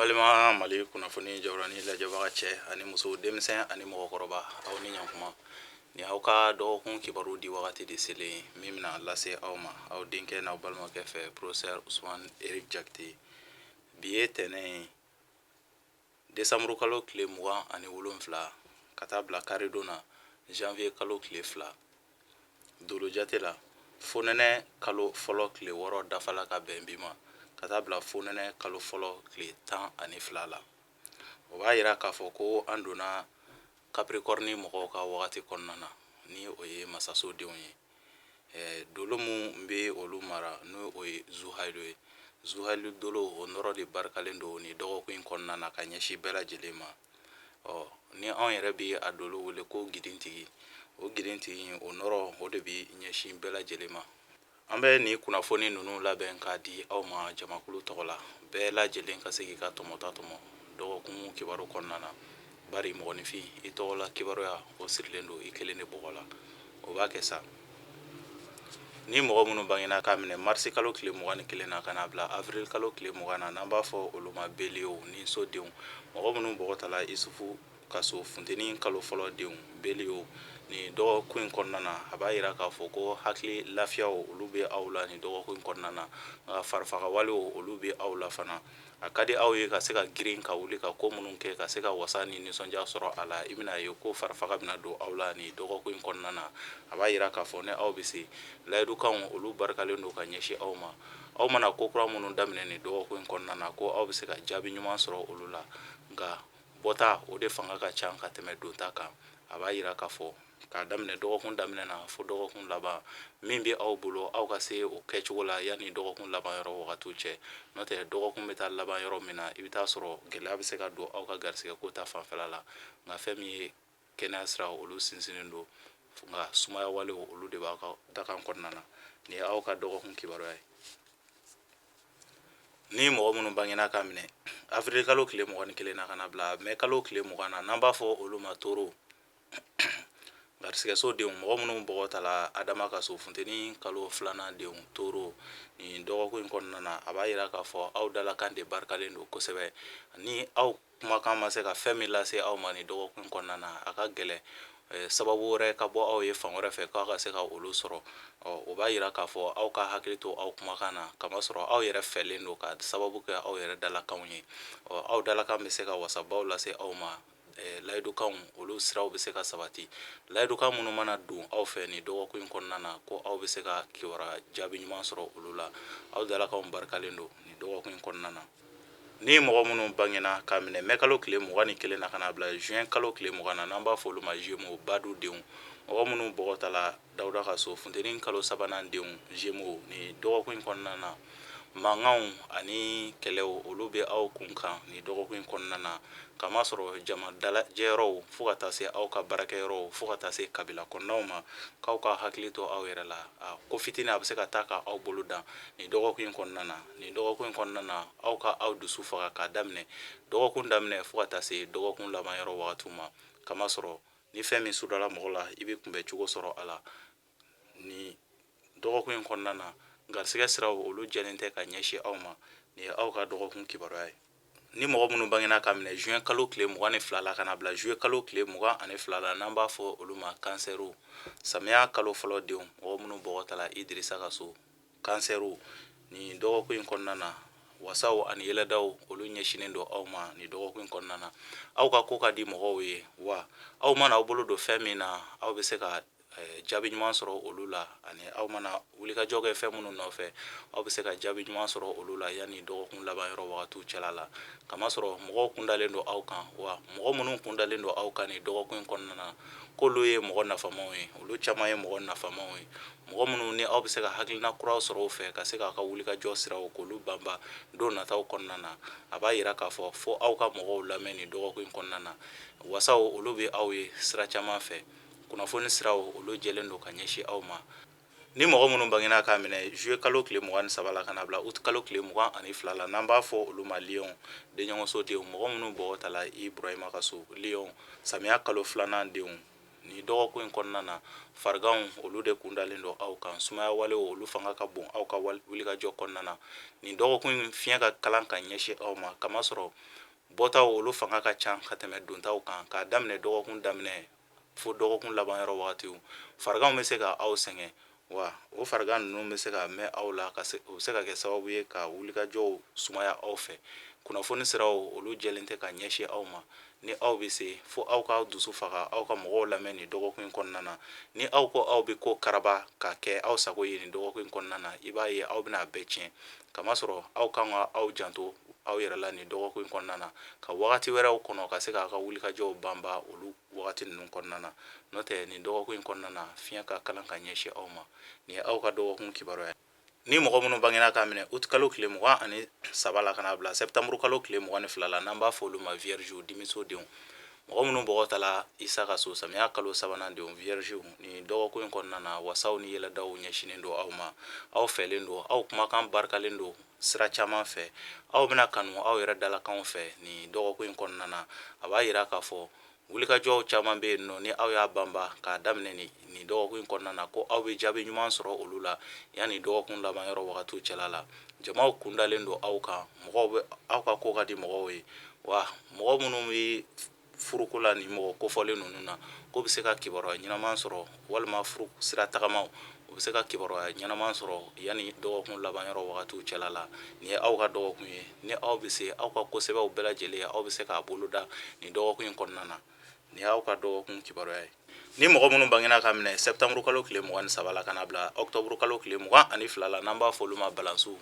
Balima Mali kunnafoni jabaranin lajɛbaga cɛ ani muso, denmisɛn ani mɔgɔkɔrɔba, aw ni ɲankuma. Ni aw ka dɔgɔkun kibaru di wagati de selen min bɛna lase aw ma aw denkɛ n'aw balimakɛ fɛ, professeur Usman Eric Jakite. Bi ye tɛnɛn ye, desanburu kalo tile 27, ka taa bila karidon na, janvier kalo tile 2. Dolo jate la, fonɛnɛ kalo fɔlɔ tile 6 dafala ka bɛn bi ma, ka taa bila fonɛnɛ kalo fɔlɔ tile 12 la. O b'a yira k'a fɔ ko an donna Capricorne mɔgɔw ka wagati kɔnɔna na, ni o ye masaso denw ye. Dolo min bɛ olu mara, n'o o ye Zuhailu ye. Zuhailu dolo, o nɔrɔ de barikalen don nin dɔgɔkun in kɔnɔna na ka ɲɛsin bɛɛ lajɛlen ma. Ɔ ni anw yɛrɛ bɛ a dolo wele ko gidintigi, o gidintigi o nɔrɔ, o de bɛ ɲɛsin bɛɛ lajɛlen ma. An bɛ nin kunnafoni ninnu labɛn k'a di aw ma jamakulu tɔgɔ la, bɛɛ lajɛlen ka se k'i ka tɔmɔta tɔmɔ dɔgɔkun kibaru kɔnɔna na, bari mɔgɔninfin, i tɔgɔ la kibaruya, o sirilen don i kelen de bɔgɔ la. O b'a kɛ sa, ni mɔgɔ minnu bangena k'a minɛ marisi kalo tile 21 na ka n'a bila avril kalo tile 20 na, n'an b'a fɔ olu ma beliyew ni sodenw, mɔgɔ minnu bɔgɔ tala Isufu ka so, funteni kalo fɔlɔ denw, beliyew, nin dɔgɔkun in kɔnɔna na, a b'a yira k'a fɔ ko hakili lafiyaw, olu bɛ aw la nin dɔgɔkun in kɔnɔna na, nka farifagawalew, olu bɛ aw la fana. A ka di aw ye ka se ka girin ka wuli ka ko minnu kɛ ka se ka wasa ni nisɔndiya sɔrɔ a la. I bɛna ye ko farifaga bɛna don aw la nin dɔgɔkun in kɔnɔna na. A b'a yira k'a fɔ ni aw bɛ se layidukanw, olu barikalen don ka ɲɛsin aw ma. Aw mana ko kura minnu daminɛ nin dɔgɔkun in kɔnɔna na, ko aw bɛ se ka jaabi ɲuman sɔrɔ olu la, nka bɔta, o de fanga ka ca ka tɛmɛ donta kan. A b'a yira k'a fɔ k'a daminɛ dɔgɔkun daminɛ na fo dɔgɔkun laban, min bɛ aw bolo, aw ka se o kɛcogo la yanni dɔgɔkun laban yɔrɔ wagatiw cɛ. N'o tɛ, dɔgɔkun bɛ taa laban yɔrɔ min na, i bɛ taa sɔrɔ gɛlɛya bɛ se ka don aw ka garisɛgɛ ko ta fanfɛla la. Nka fɛn min ye kɛnɛya sira, olu sinsinnen don, nka sumaya walew, olu de b'aw ka dakan kɔnɔna na. Nin ye aw ka dɔgɔkun kibaruya ye. Ni mɔgɔ minnu bangena k'a minɛ avril kalo tile 21 na ka na bila mɛ kalo tile 20 na, n'an b'a fɔ olu ma toro, garisigɛso denw, mɔgɔ minnu bɔgɔ tala Adama ka so, funteni kalo filanan denw, toro, nin dɔgɔkun in kɔnɔna na, a b'a yira k'a fɔ aw dalakan de barikalen don kosɛbɛ. Ni aw kumakan ma se ka fɛn min lase aw ma nin dɔgɔkun in kɔnɔna na, a ka gɛlɛn sababu wɛrɛ ka bɔ aw ye fan wɛrɛ fɛ k'aw ka se ka olu sɔrɔ. Ɔ o b'a yira k'a fɔ aw ka hakili to aw kumakan na, kamasɔrɔ aw yɛrɛ fɛlen don ka sababu kɛ aw yɛrɛ dalakanw ye. Ɔ aw dalakan bɛ se ka wasabaw lase aw ma, layidukanw, olu siraw bɛ se ka sabati. Layidukan minnu mana don aw fɛ nin dɔgɔkun in kɔnɔna na, ko aw bɛ se ka kibaruya jaabi ɲuman sɔrɔ olu la. Aw dalakanw barikalen don nin dɔgɔkun in kɔnɔna na. Ni mɔgɔ minnu bangena k'a minɛ mɛ kalo tile 21 na ka n'a bila juin kalo tile 20 na, n'an b'a fɔ olu ma Gémeaux, badu denw, mɔgɔ minnu bɔgɔ tala Dawuda ka so, funteni kalo sabanan denw, Gémeaux, nin dɔgɔkun in kɔnɔna na, mankanw ani kɛlɛw, olu bɛ aw kun kan nin dɔgɔkun in kɔnɔna na, kamasɔrɔ jama dalajɛyɔrɔw, fo ka taa se aw ka baarakɛyɔrɔw, fo ka taa se kabila kɔnɔnaw ma, k'aw ka hakili to aw yɛrɛ la. A ko fitinin, a bɛ se ka taa ka aw bolo dan nin dɔgɔkun in kɔnɔna na. Nin dɔgɔkun in kɔnɔna na, aw ka aw dusu faga k'a daminɛ dɔgɔkun daminɛ fo ka taa se dɔgɔkun laban yɔrɔ wagatiw ma, kamasɔrɔ ni fɛn min sudala mɔgɔ la, i bɛ kunbɛn cogo sɔrɔ a la. Nin dɔgɔkun in kɔnɔna na, garisɛgɛ siraw, olu jɛlen tɛ ka ɲɛsin aw ma. Nin ye aw ka dɔgɔkun kibaruya ye. Ni mɔgɔ minnu bangena ka minɛ juin kalo tile 22 la ka na bila juillet kalo tile 22 la, n'an b'a fɔ olu ma kansɛriw, samiya kalo fɔlɔ denw, mɔgɔ minnu bɔgɔ tala Idirisa ka so, kansɛriw, nin dɔgɔkun in kɔnɔna na, wasaw ani yɛlɛdaw, olu ɲɛsinnen don aw ma nin dɔgɔkun in kɔnɔna na. Aw ka ko ka di mɔgɔw ye wa aw mana aw bolo don fɛn min na, aw bɛ se ka jaabi ɲuman sɔrɔ olu la, ani aw mana wulikajɔ kɛ fɛn minnu nɔfɛ, aw bɛ se ka jaabi ɲuman sɔrɔ olu la yanni dɔgɔkun laban yɔrɔ wagatiw cɛla la, kamasɔrɔ mɔgɔw kundalen don aw kan. Wa mɔgɔ minnu kundalen don aw kan nin dɔgɔkun in kɔnɔna na, k'olu ye mɔgɔ nafamaw ye, olu caman ye mɔgɔ nafamaw ye, mɔgɔ minnu ni aw bɛ se ka hakilina kuraw sɔrɔ u fɛ ka se k'aw ka wulikajɔ siraw k'olu banba don nataw kɔnɔna na. A b'a yira k'a fɔ fo aw ka mɔgɔw lamɛn nin dɔgɔkun in kɔnɔna na. Wasaw, olu bɛ aw ye sira caman fɛ. Kunnafoni siraw, olu jɛlen don ka ɲɛsin aw ma. Ni mɔgɔ minnu bangena k'a minɛ juillet kalo tile 23 la ka na bila août kalo tile 22 la, n'an b'a fɔ olu ma lion, denɲɔgɔnso denw, mɔgɔ minnu bɔgɔ tala Iburahima ka so, lion, samiya kalo filanan denw. Nin dɔgɔkun in kɔnɔna na, fariganw olu de kun dalen don aw kan. Sumaya walew olu fanga ka bon aw ka wulikajɔ kɔnɔna na. Nin dɔgɔkun in fiɲɛ ka kalan ka ɲɛsin aw ma, kamasɔrɔ bɔtaw olu fanga ka ca ka tɛmɛ dontaw kan. K'a daminɛ dɔgɔkun daminɛ fo dɔgɔkun laban yɔrɔ wagatiw, fariganw bɛ se ka aw sɛgɛn, wa o farigan ninnu bɛ se ka mɛn aw la, ka se, o bɛ se ka kɛ sababu ye ka wulikajɔw sumaya aw fɛ. Kunnafoni siraw olu jɛlen tɛ ka ɲɛsin aw ma. Ni aw bɛ se, fo aw k'aw dusu faga, aw ka mɔgɔw lamɛn nin dɔgɔkun in kɔnɔna na. Ni aw ko aw bɛ ko karaba ka kɛ aw sago ye nin dɔgɔkun in kɔnɔna na, i b'a ye aw bɛna a bɛɛ tiɲɛ, kamasɔrɔ aw kan ka aw janto aw yɛrɛ la nin dɔgɔkun in kɔnɔna na, ka wagati wɛrɛw kɔnɔ ka se k'aw ka wulikajɔw banba olu wagati ninnu kɔnɔna na. N'o tɛ, nin dɔgɔkun in kɔnɔna na, fiɲɛ ka kalan ka ɲɛsin aw ma. Nin ye aw ka dɔgɔkun kibaruya ye. Ni mɔgɔ minnu bangena k'a minɛ uti kalo tile 23 la ka n'a bila sɛptanburu kalo tile 22 la, n'an b'a fɔ olu ma viergew, dimiso denw, mɔgɔ minnu bɔgɔ tala Isa ka so, samiya kalo sabanan denw, viergew, nin dɔgɔkun in kɔnɔna na, wasaw ni yɛlɛdaw ɲɛsinnen don aw ma. Aw fɛlen don, aw kumakan barikalen don sira caman fɛ. Aw bɛna kanu aw yɛrɛ dalakanw fɛ nin dɔgɔkun in kɔnɔna na. A b'a yira k'a fɔ wulikajɔw caman bɛ yen nɔ, ni aw y'a banba k'a daminɛ nin dɔgɔkun in kɔnɔna na, ko aw bɛ jaabi ɲuman sɔrɔ olu la yanni dɔgɔkun laban yɔrɔ wagatiw cɛla la. Jamaw kundalen don aw kan, mɔgɔw bɛ aw ka ko ka di mɔgɔw ye, wa mɔgɔ minnu bɛ furuko la nin mɔgɔ kofɔlen ninnu na, k'o bɛ se ka kibaruya ɲɛnama sɔrɔ, walima furu sira tagamaw, u bɛ se ka kibaruya ɲɛnama sɔrɔ yanni dɔgɔkun laban yɔrɔ wagatiw cɛla la. Nin ye aw ka dɔgɔkun ye. Ni aw bɛ se, aw ka kosɛbɛw bɛɛ lajɛlen, aw bɛ se k'a boloda nin dɔgɔkun in kɔnɔna na. Nin y'aw ka dɔgɔkun kibaruya ye. Ni mɔgɔ minnu bangena ka minɛ sɛptanburu kalo tile 23 la ka n'a bila ɔkutɔburu kalo tile 22 la, n'an b'a fɔ olu ma balansiw,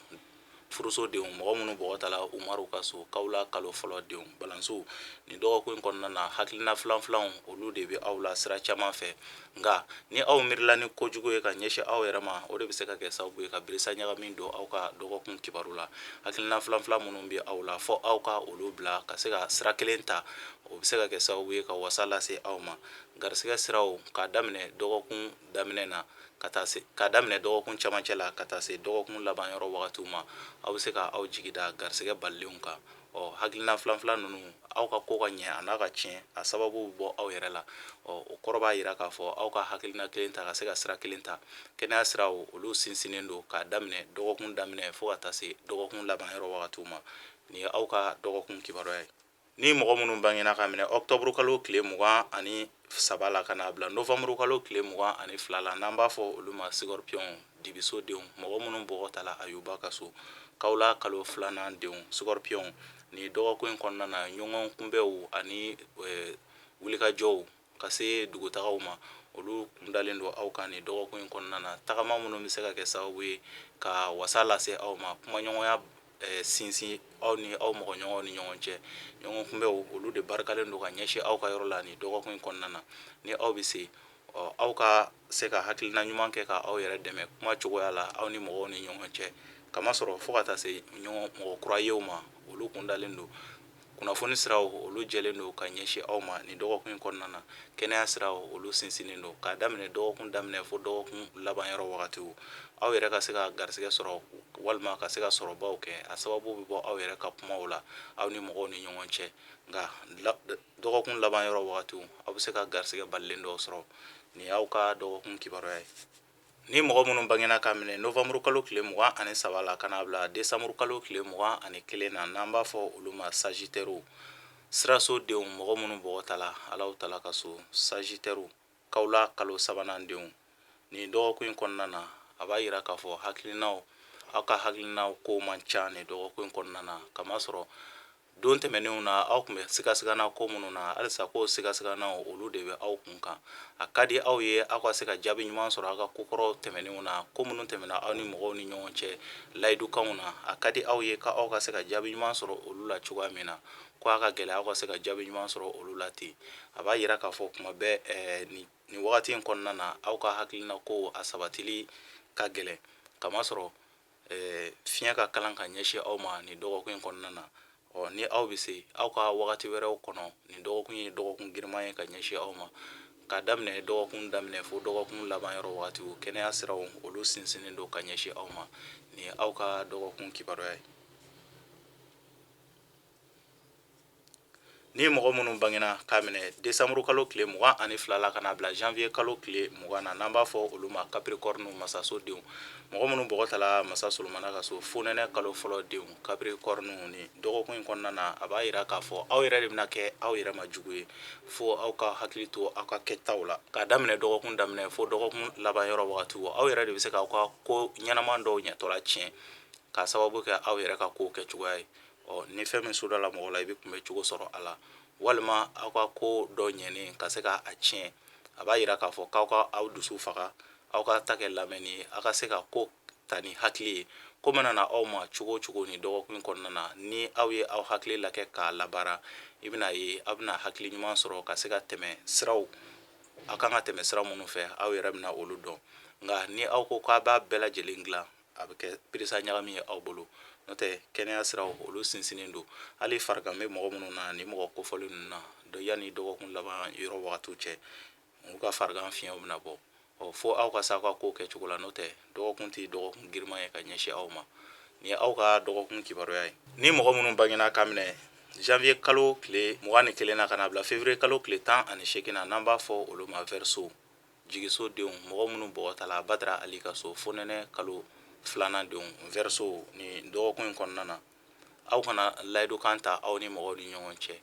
furuso denw, mɔgɔ minnu bɔgɔ tala Umaru ka so, kawula kalo fɔlɔ denw, balansiw, nin dɔgɔkun in kɔnɔna na, hakilina filanfilanw olu de bɛ aw la sira caman fɛ. Nka ni aw miirila ni kojugu ye ka ɲɛsin aw yɛrɛ ma, o de bɛ se ka kɛ sababu ye ka birisa ɲagami don aw ka dɔgɔkun kibaru la. Hakilina filanfilan minnu bɛ aw la, fɔ aw ka olu bila ka se ka sira kelen ta, o bɛ se ka kɛ sababu ye ka wasa lase aw ma. Garisɛgɛ siraw, k'a daminɛ dɔgɔkun daminɛ na ka taa se, k'a daminɛ dɔgɔkun camancɛ la ka taa se dɔgɔkun laban yɔrɔ wagatiw ma, aw bɛ se ka aw jigi da garisɛgɛ balilenw kan. Ɔ hakilina filanfilan ninnu, aw ka ko ka ɲɛ a n'a ka tiɲɛ, a sababu bɛ bɔ aw yɛrɛ la. Ɔ o kɔrɔ b'a yira k'a fɔ aw ka hakilina kelen ta ka se ka sira kelen ta. Kɛnɛya siraw olu sinsinnen don k'a daminɛ dɔgɔkun daminɛ fo ka taa se dɔgɔkun laban yɔrɔ wagatiw ma. Nin ye aw ka dɔgɔkun kibaruya ye. Ni mɔgɔ minnu bangena ka minɛ ɔkutɔburu kalo tile 23 la ka n'a bila novanburu kalo tile 22 la, n'an b'a fɔ olu ma sikɔripiyɔn, dibiso denw, mɔgɔ minnu bɔgɔ tala Ayuba ka so, kawula kalo filanan denw, sikɔripiyɔn, nin dɔgɔkun in kɔnɔna na, ɲɔgɔn kunbɛnw ani wulikajɔw ka se dugutagaw ma, olu kundalen don aw kan nin dɔgɔkun in kɔnɔna na. Tagama minnu bɛ se ka kɛ sababu ye ka wasa lase aw ma, kumaɲɔgɔnya sinsin aw ni aw mɔgɔɲɔgɔnw ni ɲɔgɔn cɛ, ɲɔgɔn kunbɛnw olu de barikalen don ka ɲɛsin aw ka yɔrɔ la nin dɔgɔkun in kɔnɔna na. Ni aw bɛ se, aw ka se ka hakilina ɲuman kɛ ka aw yɛrɛ dɛmɛ kuma cogoya la aw ni mɔgɔw ni ɲɔgɔn cɛ, kamasɔrɔ fo ka taa se ɲɔgɔn mɔgɔ kura yew ma, olu kundalen don. Kunnafoni siraw olu jɛlen don ka ɲɛsin aw ma nin dɔgɔkun in kɔnɔna na. Kɛnɛya siraw olu sinsinnen don k'a daminɛ dɔgɔkun daminɛ fo dɔgɔkun laban yɔrɔ wagatiw. Aw yɛrɛ ka se ka garisɛgɛ sɔrɔ walima ka se ka sɔrɔbaw kɛ, a sababu bɛ bɔ aw yɛrɛ ka kumaw la aw ni mɔgɔw ni ɲɔgɔn cɛ. Nka dɔgɔkun laban yɔrɔ wagatiw, aw bɛ se ka garisɛgɛ balilen dɔw sɔrɔ. Nin y'aw ka dɔgɔkun kibaruya ye. Ni mɔgɔ minnu bangena ka minɛ novanburu kalo tile 23 la ka n'a bila desanburu kalo tile 21 na, n'an b'a fɔ olu ma sajitɛriw, siraso denw, mɔgɔ minnu bɔgɔ tala Alahu tala ka so, sajitɛriw, kawula kalo sabanan denw, nin dɔgɔkun in kɔnɔna na, a b'a yira k'a fɔ hakilinaw, aw ka hakilinaw kow man ca nin dɔgɔkun in kɔnɔna na, kamasɔrɔ don tɛmɛnenw na aw tun bɛ sigasigana ko minnu na, halisa k'o sigasiganaw olu de bɛ aw kun kan. A ka di aw ye aw ka se ka jaabi ɲuman sɔrɔ aw ka kokɔrɔ tɛmɛnenw na, ko minnu tɛmɛna aw ni mɔgɔw ni ɲɔgɔn cɛ layidukanw na. A ka di aw ye ka aw ka se ka jaabi ɲuman sɔrɔ olu la cogoya min na, ko a ka gɛlɛn aw ka se ka jaabi ɲuman sɔrɔ olu la ten. A b'a yira k'a fɔ kuma bɛɛ nin wagati in kɔnɔna na, aw ka hakilina ko a sabatili ka gɛlɛn, kamasɔrɔ fiɲɛ ka kalan ka ɲɛsin aw ma nin dɔgɔkun in kɔnɔna na. Ɔ ni aw bɛ se, aw ka wagati wɛrɛw kɔnɔ, nin dɔgɔkun ye dɔgɔkun girinman ye ka ɲɛsin aw ma, k'a daminɛ dɔgɔkun daminɛ fo dɔgɔkun laban yɔrɔ wagatiw. Kɛnɛya siraw olu sinsinnen don ka ɲɛsin aw ma. Nin ye aw ka dɔgɔkun kibaruya ye. Ni mɔgɔ minnu bangena k'a minɛ desanburu kalo tile 22 la ka n'a bila janvier kalo tile 20 na, n'an b'a fɔ olu ma Capricorne masaso denw, mɔgɔ minnu bɔgɔ tala masa Solomana ka so fonɛnɛ kalo fɔlɔ denw Capricorne, ni dɔgɔkun in kɔnɔna na, a b'a yira k'a fɔ aw yɛrɛ de bɛna kɛ aw yɛrɛ ma jugu ye, fo aw ka hakili to aw ka kɛtaw la. K'a daminɛ dɔgɔkun daminɛ fo dɔgɔkun laban yɔrɔ wagatiw, aw yɛrɛ de bɛ se k'aw ka ko ɲɛnaman dɔw ɲɛtɔla tiɲɛ k'a sababu kɛ aw yɛrɛ ka kow kɛcogoya ye. Ni fɛn min sodala mɔgɔ la, i bɛ kunbɛ cogo sɔrɔ a la, walima aw ka ko dɔ ɲɛnen ka se ka a tiɲɛ. A b'a yira k'a fɔ k'aw ka aw dusu faga, aw ka ta kɛ lamɛnni ye, aw ka se ka ko ta ni hakili ye. Ko mana na aw ma cogo o cogo nin dɔgɔkun in kɔnɔna na, ni aw ye aw hakili lakɛ k'a labaara, i bɛna ye aw bɛna hakili ɲuman sɔrɔ ka se ka tɛmɛ siraw aw kan ka tɛmɛ sira minnu fɛ, aw yɛrɛ bɛna olu dɔn. Nka ni aw ko k'a b'a bɛɛ lajɛlen dilan, a bɛ kɛ pirisa ɲagami ye aw bolo. N'o tɛ, kɛnɛya siraw olu sinsinnen don. Hali farigan bɛ mɔgɔ minnu na, ni mɔgɔ kofɔlen ninnu na, yanni dɔgɔkun laban yɔrɔ wagatiw cɛ, u ka farigan fiɲɛw bɛna bɔ. Fo aw ka se aw ka ko kɛcogo la, n'o tɛ dɔgɔkun tɛ dɔgɔkun girinman ye ka ɲɛsin aw ma. Nin ye aw ka dɔgɔkun kibaruya ye. Ni mɔgɔ minnu bangena ka minɛ janvier kalo tile 21 na ka na bila février kalo tile 18 na, n'an b'a fɔ olu ma Verseau jigiso denw, mɔgɔ minnu bɔgɔ tala Badara Ali ka so fonɛnɛ kalo filanan denw Verseau, ni dɔgɔkun in kɔnɔna na, aw kana layidukan ta aw ni mɔgɔw ni ɲɔgɔn cɛ,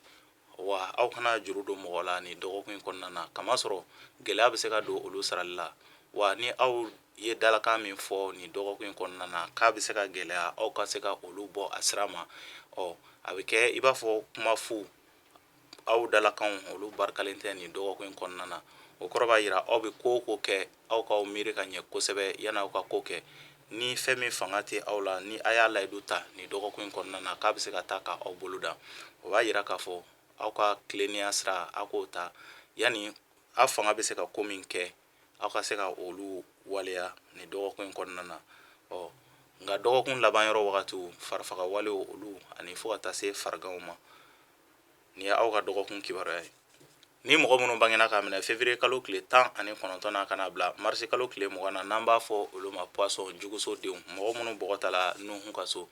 wa aw kana juru don mɔgɔ la nin dɔgɔkun in kɔnɔna na, kamasɔrɔ gɛlɛya bɛ se ka don olu sarali la. Wa ni aw ye dalakan min fɔ nin dɔgɔkun in kɔnɔna na k'a bɛ se ka gɛlɛya aw ka se ka olu bɔ a sira ma, a bɛ kɛ i b'a fɔ kuma fu. Aw dalakanw olu barikalen tɛ nin dɔgɔkun in kɔnɔna na. O kɔrɔ b'a yira aw bɛ ko o ko kɛ, aw k'aw miiri ka ɲɛ kosɛbɛ yanni aw ka ko kɛ. Ni fɛn min fanga tɛ aw la, ni a y'a layidu ta nin dɔgɔkun in kɔnɔna na k'a bɛ se ka taa ka aw bolo dan, o b'a yira k'a fɔ aw ka tilennenya sira, aw k'o ta yanni aw fanga bɛ se ka ko min kɛ, aw ka se ka olu waleya nin dɔgɔkun in kɔnɔna na. Nka dɔgɔkun laban yɔrɔ wagatiw, farifaga walew olu ani fo ka taa se fariganw ma. Nin ye aw ka dɔgɔkun kibaruya ye. Ni mɔgɔ minnu bangena k'a minɛ février kalo tile 19 na ka n'a bila marisi kalo tile 20 na, n'an b'a fɔ olu ma poisson juguso denw, mɔgɔ minnu bɔgɔ tala Nuhu ka so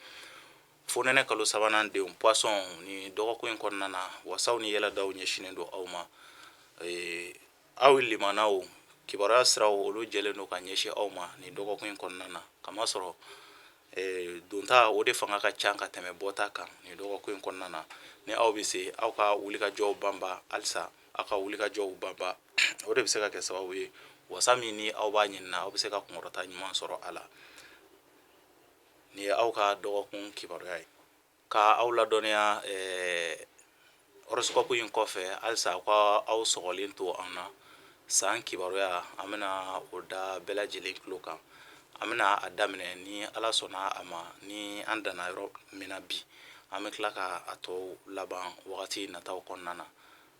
fonɛnɛ kalo sabanan denw poisson, ni dɔgɔkun in kɔnɔna na, wasaw ni yɛlɛdaw ɲɛsinnen don aw ma. Aw limanaw kibaruya siraw olu jɛlen don ka ɲɛsin aw ma nin dɔgɔkun in kɔnɔna na, kamasɔrɔ donta o de fanga ka ca ka tɛmɛ bɔta kan nin dɔgɔkun in kɔnɔna na. Ni aw bɛ se, aw ka wulikajɔw banba halisa, aw ka wulikajɔw banba, o de bɛ se ka kɛ sababu ye wasa min ni aw b'a ɲinina, aw bɛ se ka kunkɔrɔta ɲuman sɔrɔ a la. Nin ye aw ka dɔgɔkun kibaruya ye. Ka aw ladɔnniya horoscope in kɔfɛ, halisa aw ka aw sɔgɔlen to an na. San kibaruya, an bɛna o da bɛɛ lajɛlen tulo kan. An bɛna a daminɛ ni Ala sɔnna a ma, ni an danna yɔrɔ min na bi, an bɛ tila ka a tɔw laban wagati nataw kɔnɔna na.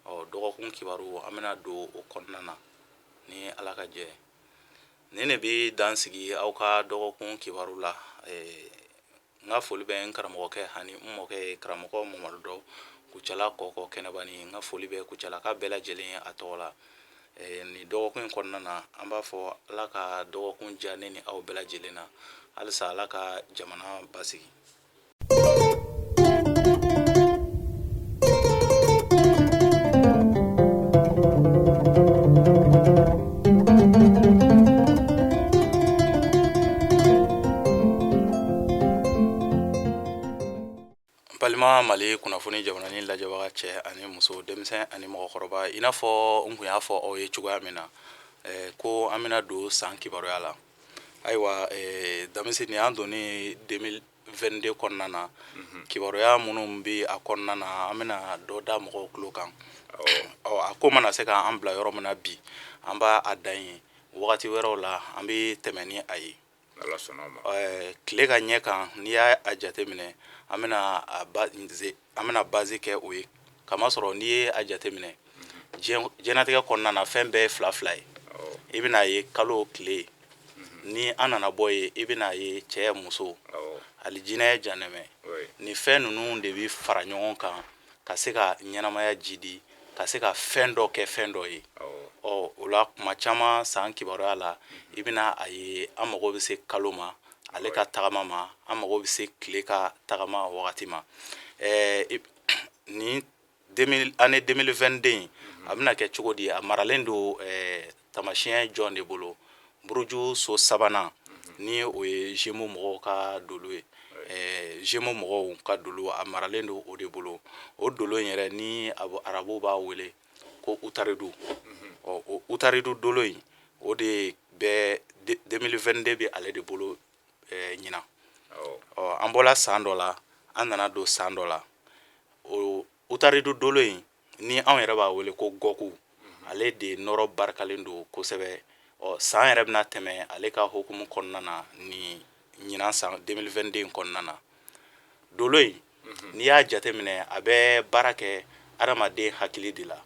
Dɔgɔkun kibaru, an bɛna don o kɔnɔna na ni Ala ka jɛ. Nin de bɛ dan sigi aw ka dɔgɔkun kibaru la. N ka foli bɛ n karamɔgɔkɛ ani n mɔkɛ ye, karamɔgɔ Mamadu Dɔ Kucala kɔkɔ kɛnɛbani. N ka foli bɛ Kucalaka bɛɛ lajɛlen ye a tɔgɔ la. Nin dɔgɔkun in kɔnɔna na, an b'a fɔ Ala ka dɔgɔkun diya ne ni aw bɛɛ lajɛlen na. Halisa Ala ka jamana basigi. Balima Mali kunnafoni jabarani lajɛbaga cɛ ani muso, denmisɛn ani mɔgɔkɔrɔba, i n'a fɔ n kun y'a fɔ aw ye cogoya min na, ko an bɛna don san kibaruya la. Ayiwa, Damisi, nin y'an donnen 2022 kɔnɔna na. Kibaruya minnu bɛ a kɔnɔna na, an bɛna dɔ da mɔgɔw tulo kan. Ɔ, a ko mana se k'an bila yɔrɔ min na bi, an b'a a dan yen. Wagati wɛrɛw la, an bɛ tɛmɛ ni a ye. Ala sɔnna a ma. Tile ka ɲɛ kan, n'i y'a jateminɛ, an bɛna a an bɛna base kɛ o ye, kamasɔrɔ n'i ye a jateminɛ, diɲɛnatigɛ kɔnɔna na, fɛn bɛɛ ye fila fila ye. I bɛna ye kalo, tile, ni an nana bɔ yen, i bɛna ye cɛ, muso, alijinɛ, janɛmɛ. Nin fɛn ninnu de bɛ fara ɲɔgɔn kan ka se ka ɲɛnamaya jidi, ka se ka fɛn dɔ kɛ fɛn dɔ ye. Ɔ, o la, kuma caman san kibaruya la, i bɛna a ye an mago bɛ se kalo ma, ale ka tagama ma, an mago bɛ se tile ka tagama wagati ma. Nin année 2022 in, a bɛna kɛ cogo di? A maralen don tamasiyɛn jɔn de bolo? Buruju so sabanan, ni o ye Gémeaux mɔgɔw ka dolo ye. Gémeaux mɔgɔw ka dolo, a maralen don o de bolo. O dolo in yɛrɛ, ni arabuw b'a wele ko utaridu. Ɔ, o utaridu dolo in, o de bɛ 2022 bɛ ale de bolo ɲinan. Ɔ, an bɔla san dɔ la, an nana don san dɔ la. O utaridu dolo in, ni anw yɛrɛ b'a wele ko gɔku, ale de nɔrɔ barikalen don kosɛbɛ. Ɔ, san yɛrɛ bɛna tɛmɛ ale ka hukumu kɔnɔna na ni ɲinan san 2022 in kɔnɔna na. Dolo in, n'i y'a jateminɛ, a bɛ baara kɛ adamaden hakili de la.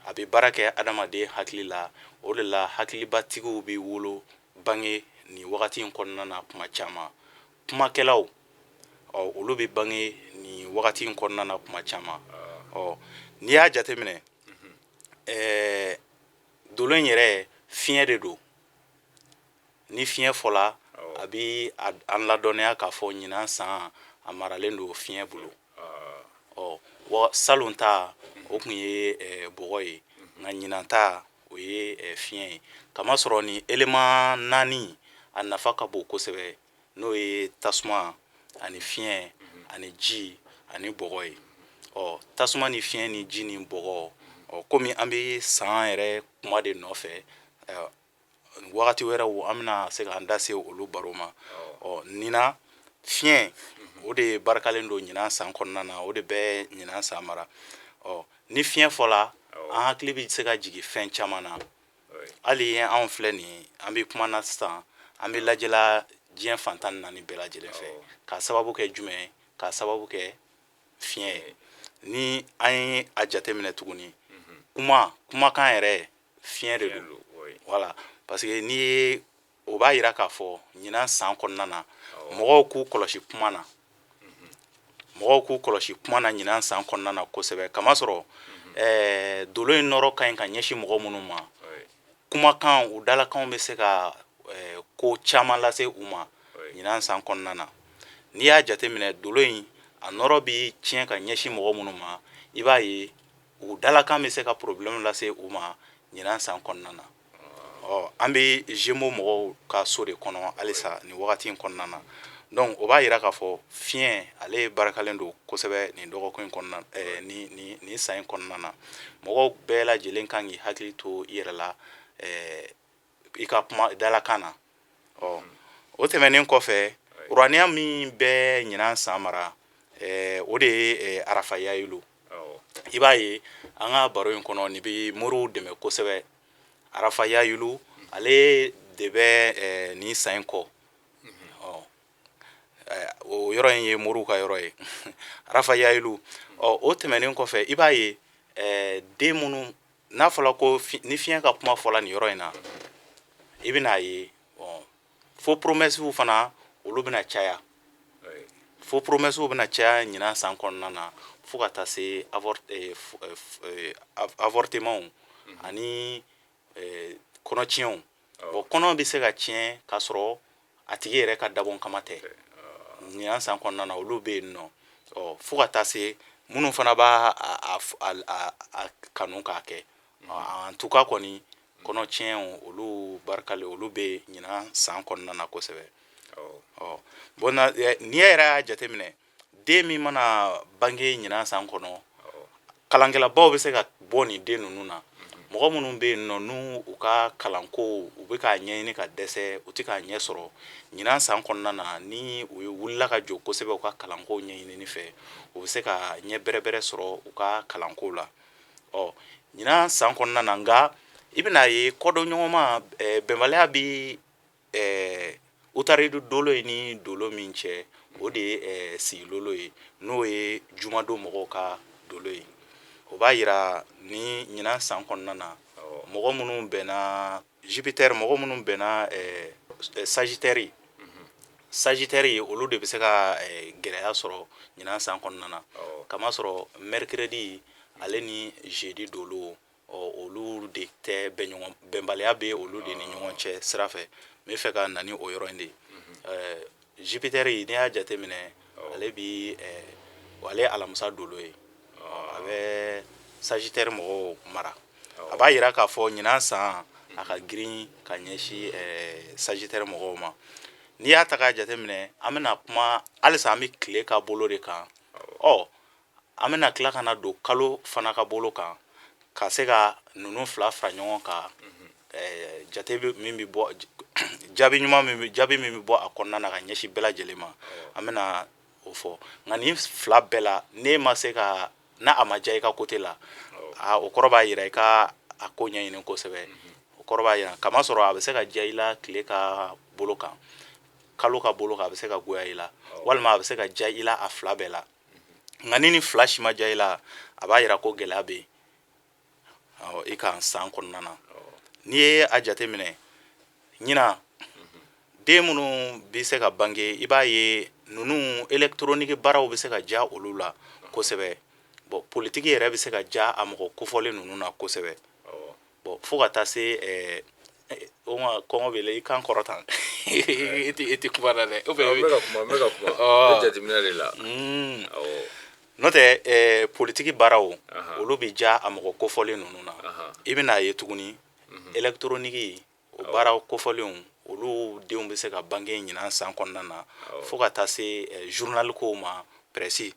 A bɛ baara kɛ adamaden hakili la. O de la hakilibatigiw bɛ wolo bange nin wagati in kɔnɔna na kuma caman. Kumakɛlaw, ɔ, olu bɛ bange nin wagati in kɔnɔna na kuma caman. Ɔ, n'i y'a jateminɛ, dolo in yɛrɛ, fiɲɛ de don. Ni fiɲɛ fɔla, a bɛ an ladɔnniya k'a fɔ ɲinan san, a maralen don fiɲɛ bolo. Ɔ, wa salon ta, o tun ye bɔgɔ ye, nka ɲinan ta, o ye fiɲɛ ye. Kamasɔrɔ ni élément naani, a nafa ka bon kosɛbɛ, n'o ye tasuma ani fiɲɛ ani ji ani bɔgɔ ye. Ɔ, tasuma ni fiɲɛ ni ji ni bɔgɔ. Ɔ, komi an bɛ san yɛrɛ kuma de nɔfɛ, wagati wɛrɛw an bɛna se k'an da se olu baro ma. Ɔ, nin na, fiɲɛ, o de barikalen don ɲinan san kɔnɔna na, o de bɛ ɲinan san mara. Ɔ, ni fiɲɛ fɔla, an hakili bɛ se ka jigin fɛn caman na. Hali anw filɛ nin ye, an bɛ kuma na sisan, an bɛ lajɛla diɲɛ fan 14 bɛɛ lajɛlen fɛ. K'a sababu kɛ jumɛn ye? K'a sababu kɛ fiɲɛ ye. Ni an ye a jateminɛ tuguni, kuma, kumakan yɛrɛ, fiɲɛ de don. Voilà, parce que n'i ye, o b'a yira k'a fɔ ɲinan san kɔnɔna na, mɔgɔw k'u kɔlɔsi kuma na, mɔgɔw k'u kɔlɔsi kuma na ɲinan san kɔnɔna na kosɛbɛ. Kamasɔrɔ dolo in nɔrɔ ka ɲi ka ɲɛsin mɔgɔ minnu ma, kumakan, u dalakanw bɛ se ka ko caman lase u ma ɲinan san kɔnɔna na. N'i y'a jateminɛ, dolo in, a nɔrɔ bɛ tiɲɛ ka ɲɛsin mɔgɔ minnu ma, i b'a ye u dalakan bɛ se ka problème lase u ma ɲinan san kɔnɔna na. Ɔ, an bɛ Gémeaux mɔgɔw ka so de kɔnɔ halisa nin wagati in kɔnɔna na. Donc o b'a yira k'a fɔ fiɲɛ, ale barakalen don kosɛbɛ nin dɔgɔkun in kɔnɔna, ni ni nin san in kɔnɔna na. Mɔgɔw bɛɛ lajɛlen kan k'i hakili to i yɛrɛ la, i ka kuma dalakan na. Ɔ, o tɛmɛnen kɔfɛ, uraniya min bɛ ɲinan san mara, o de ye arafa yayilu. I b'a ye, an ka baro in kɔnɔ, nin bɛ moriw dɛmɛ kosɛbɛ. Arafa yayilu, ale de bɛ nin san in kɔ. Ɔ, o yɔrɔ in ye moriw ka yɔrɔ ye, arafa yayilu. Ɔ, o tɛmɛnen kɔfɛ, i b'a ye, den minnu n'a fɔra ko ni fiɲɛ ka kuma fɔla nin yɔrɔ in na, i bɛn'a ye faux promesses fana, olu bɛna caya. Faux promesses bɛna caya ɲinan san kɔnɔna na, fo ka taa se avortement ani kɔnɔtiɲɛw. Bon, kɔnɔ bɛ se ka tiɲɛ k'a sɔrɔ a tigi yɛrɛ ka dabɔ kama tɛ. Ɲinan san kɔnɔna na, olu bɛ yen nɔ. Ɔ, fo ka taa se minnu fana b'a a kanu k'a kɛ. En tout cas kɔni, kɔnɔtiɲɛw, olu barikalen, olu bɛ ɲinan san kɔnɔna na kosɛbɛ. Ɔ, bon, n'i yɛrɛ y'a jateminɛ, den min mana bange ɲinan san kɔnɔ, kalankɛlabaw bɛ se ka bɔ nin den ninnu na. Mɔgɔ minnu bɛ yen nɔ, n'u u ka kalanko, u bɛ k'a ɲɛɲini ka dɛsɛ, u tɛ k'a ɲɛ sɔrɔ ɲinan san kɔnɔna na, ni u ye wulila ka jɔ kosɛbɛ u ka kalanko ɲɛɲinini fɛ, u bɛ se ka ɲɛ bɛrɛbɛrɛ sɔrɔ u ka kalanko la. Ɔ, ɲinan san kɔnɔna na, nka i bɛn'a ye kɔdɔn ɲɔgɔnma, bɛnbaliya bɛ utaridu dolo ye ni dolo min cɛ, o de ye sigilolo ye, n'o ye jumadon mɔgɔw ka dolo ye. O b'a yira ni ɲinan san kɔnɔna na, mɔgɔ minnu bɛnna Jupiter, mɔgɔ minnu bɛnna Sagittaire, Sagittaire ye, olu de bɛ se ka gɛlɛya sɔrɔ ɲinan san kɔnɔna na. Kamasɔrɔ mercredi ale ni jeudi dolo, ɔ, olu de tɛ bɛn ɲɔgɔn, bɛnbaliya bɛ olu de ni ɲɔgɔn cɛ sira fɛ. N bɛ fɛ ka na ni o yɔrɔ in de ye. Jupiter, n'i y'a jateminɛ, ale bi ale ye alamisa dolo ye. A bɛ Sagittaire mɔgɔw mara. A b'a yira k'a fɔ ɲinan san a ka girin ka ɲɛsin Sagittaire mɔgɔw ma. N'i y'a ta k'a jateminɛ, an bɛna kuma halisa, an bɛ tile ka bolo de kan. Ɔ, an bɛna tila ka na don kalo fana ka bolo kan, ka se ka ninnu fila fara ɲɔgɔn kan. Jate min bɛ bɔ, jaabi ɲuman min bɛ, jaabi min bɛ bɔ a kɔnɔna na ka ɲɛsin bɛɛ lajɛlen ma, an bɛna o fɔ. Nka nin fila bɛɛ la, n'e ma se ka n'a a ma diya i ka côté la, aa, o kɔrɔ b'a yira i ka a ko ɲɛɲini kosɛbɛ. O kɔrɔ b'a yira, kamasɔrɔ a bɛ se ka diya i la tile ka bolo kan, kalo ka bolo kan, a bɛ se ka goya i la, walima a bɛ se ka diya i la a fila bɛɛ la. Nka ni nin fila si ma diya i la, a b'a yira ko gɛlɛya bɛ yen i kan san kɔnɔna na. N'i ye a jateminɛ, ɲinan den minnu bɛ se ka bange, i b'a ye ninnu électronique baaraw bɛ se ka diya olu la kosɛbɛ. Bon, politiki yɛrɛ bɛ se ka diya a mɔgɔ kofɔlen ninnu na kosɛbɛ. Bon, fo ka taa se o ma kɔngɔ b'i la, i kan kɔrɔ tan, i tɛ kuma na dɛ. N bɛ ka kuma, n bɛ ka kuma, n bɛ jateminɛ de la. N'o tɛ, politiki baaraw, olu bɛ diya a mɔgɔ kofɔlen ninnu na. I bɛn'a ye tuguni, électronique o baaraw kofɔlenw, olu denw bɛ se ka bange ɲinan san kɔnɔna na, fo ka taa se journal kow ma, presse,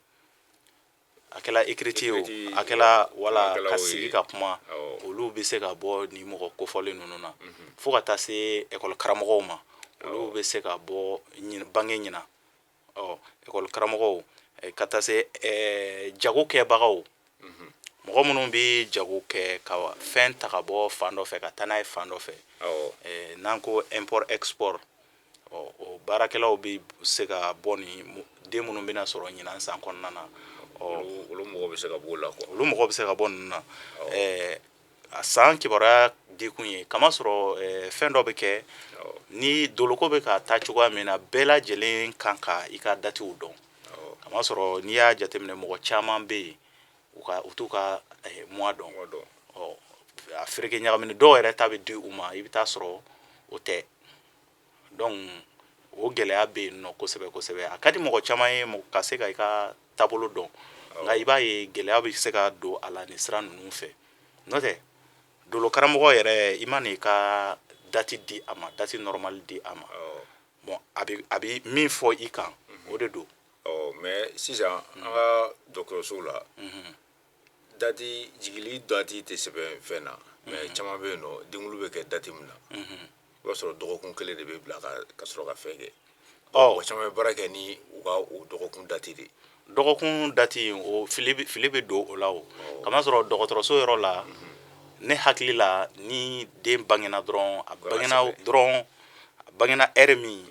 a kɛla écrite ye o, a kɛla wala ka sigi ka kuma, olu bɛ se ka bɔ nin mɔgɔ kofɔlen ninnu na, fo ka taa se école karamɔgɔw ma, olu bɛ se ka bɔ bange ɲinan. Ɔ, école karamɔgɔw, ka taa se jago kɛbagaw, mɔgɔ minnu bɛ jago kɛ ka fɛn ta ka bɔ fan dɔ fɛ ka taa n'a ye fan dɔ fɛ, n'an ko import export, ɔ, o baarakɛlaw bɛ se ka bɔ nin den minnu bɛna sɔrɔ ɲinan san kɔnɔna na. Ɔ, olu mɔgɔ bɛ se ka b'o la quoi. Olu mɔgɔ bɛ se ka bɔ ninnu na. A san kibaruya dikun ye, kamasɔrɔ fɛn dɔ bɛ kɛ ni doloko bɛ ka taa cogoya min na, bɛɛ lajɛlen kan ka i ka datiw dɔn. Kamasɔrɔ n'i y'a jateminɛ, mɔgɔ caman bɛ yen, u ka u t'u ka mois dɔn. Ɔ, a fereke ɲagamini, dɔw yɛrɛ ta bɛ di u ma, i bɛ taa sɔrɔ o tɛ. Donc o gɛlɛya bɛ yen nɔ kosɛbɛ kosɛbɛ. A ka di mɔgɔ caman ye ka se ka i ka taabolo dɔn, nka i b'a ye gɛlɛya bɛ se ka don a la nin sira ninnu fɛ. N'o tɛ, dolo karamɔgɔ yɛrɛ, i ma n'i ka date di a ma, date normale di a ma, bon, a bɛ min fɔ i kan, o de don. Ɔ, mais sisan an ka dɔgɔtɔrɔsow la, date jigili date tɛ sɛbɛn fɛn na, mais caman bɛ yen nɔ, denwulu bɛ kɛ date min na, i b'a sɔrɔ dɔgɔkun kelen de bɛ bila ka sɔrɔ ka fɛn kɛ. Mɔgɔ caman bɛ baara kɛ ni u ka o dɔgɔkun date de. Dɔgɔkun date, o fili bɛ don o la. O kamasɔrɔ dɔgɔtɔrɔso yɔrɔ la, ne hakili la, ni den bangena dɔrɔn, a bangena dɔrɔn, a bangena heure min,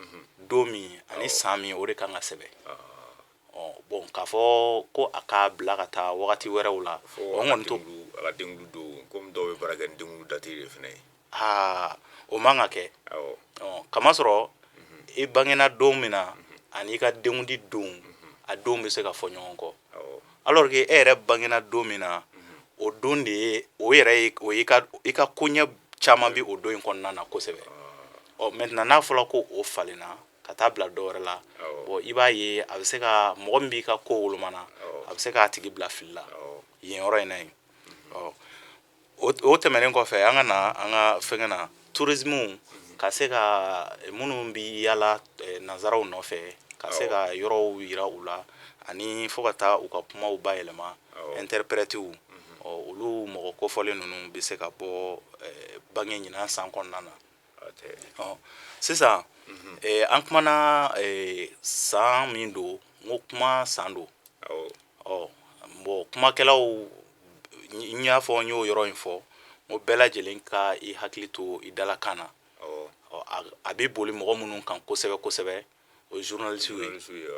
don min ani san min, o de kan ka sɛbɛn. Ɔ, bon, k'a fɔ ko a k'a bila ka taa wagati wɛrɛw la, o kɔni to. A ka denwulu don, komi dɔw bɛ baara kɛ ni denwulu date de fana ye. Aa, o man ka kɛ. Kamasɔrɔ i bangena don min na ani i ka denkundi don, a don bɛ se ka fɔ ɲɔgɔn kɔ, alors que e yɛrɛ bangena don min na, o don de ye o yɛrɛ ye, o ye i ka koɲɛ caman bɛ o don in kɔnɔna na kosɛbɛ. Ɔ, maintenant n'a fɔra ko o falenna ka taa bila dɔ wɛrɛ la, bon, i b'a ye a bɛ se ka mɔgɔ min b'i ka ko wolomana, a bɛ se k'a tigi bila fili la yen yɔrɔ in na yen. Ɔ, o tɛmɛnen kɔfɛ, an ka na an ka fɛnkɛ na, tourisme, ka se ka minnu bɛ yala nanzaraw nɔfɛ, ka se ka yɔrɔw yira u la, ani fo ka taa u ka kumaw bayɛlɛma, interprètes, ɔ, olu mɔgɔ kofɔlen ninnu bɛ se ka bɔ bange ɲinan san kɔnɔna na. Ɔ, sisan an kumana san min don, n ko kuma san don. Ɔ, bon, kumakɛlaw, n y'a fɔ, n y'o yɔrɔ in fɔ, n ko bɛɛ lajɛlen ka i hakili to i dalakan na. Ɔ, a bɛ boli mɔgɔ minnu kan kosɛbɛ kosɛbɛ, o ye journalistes ye.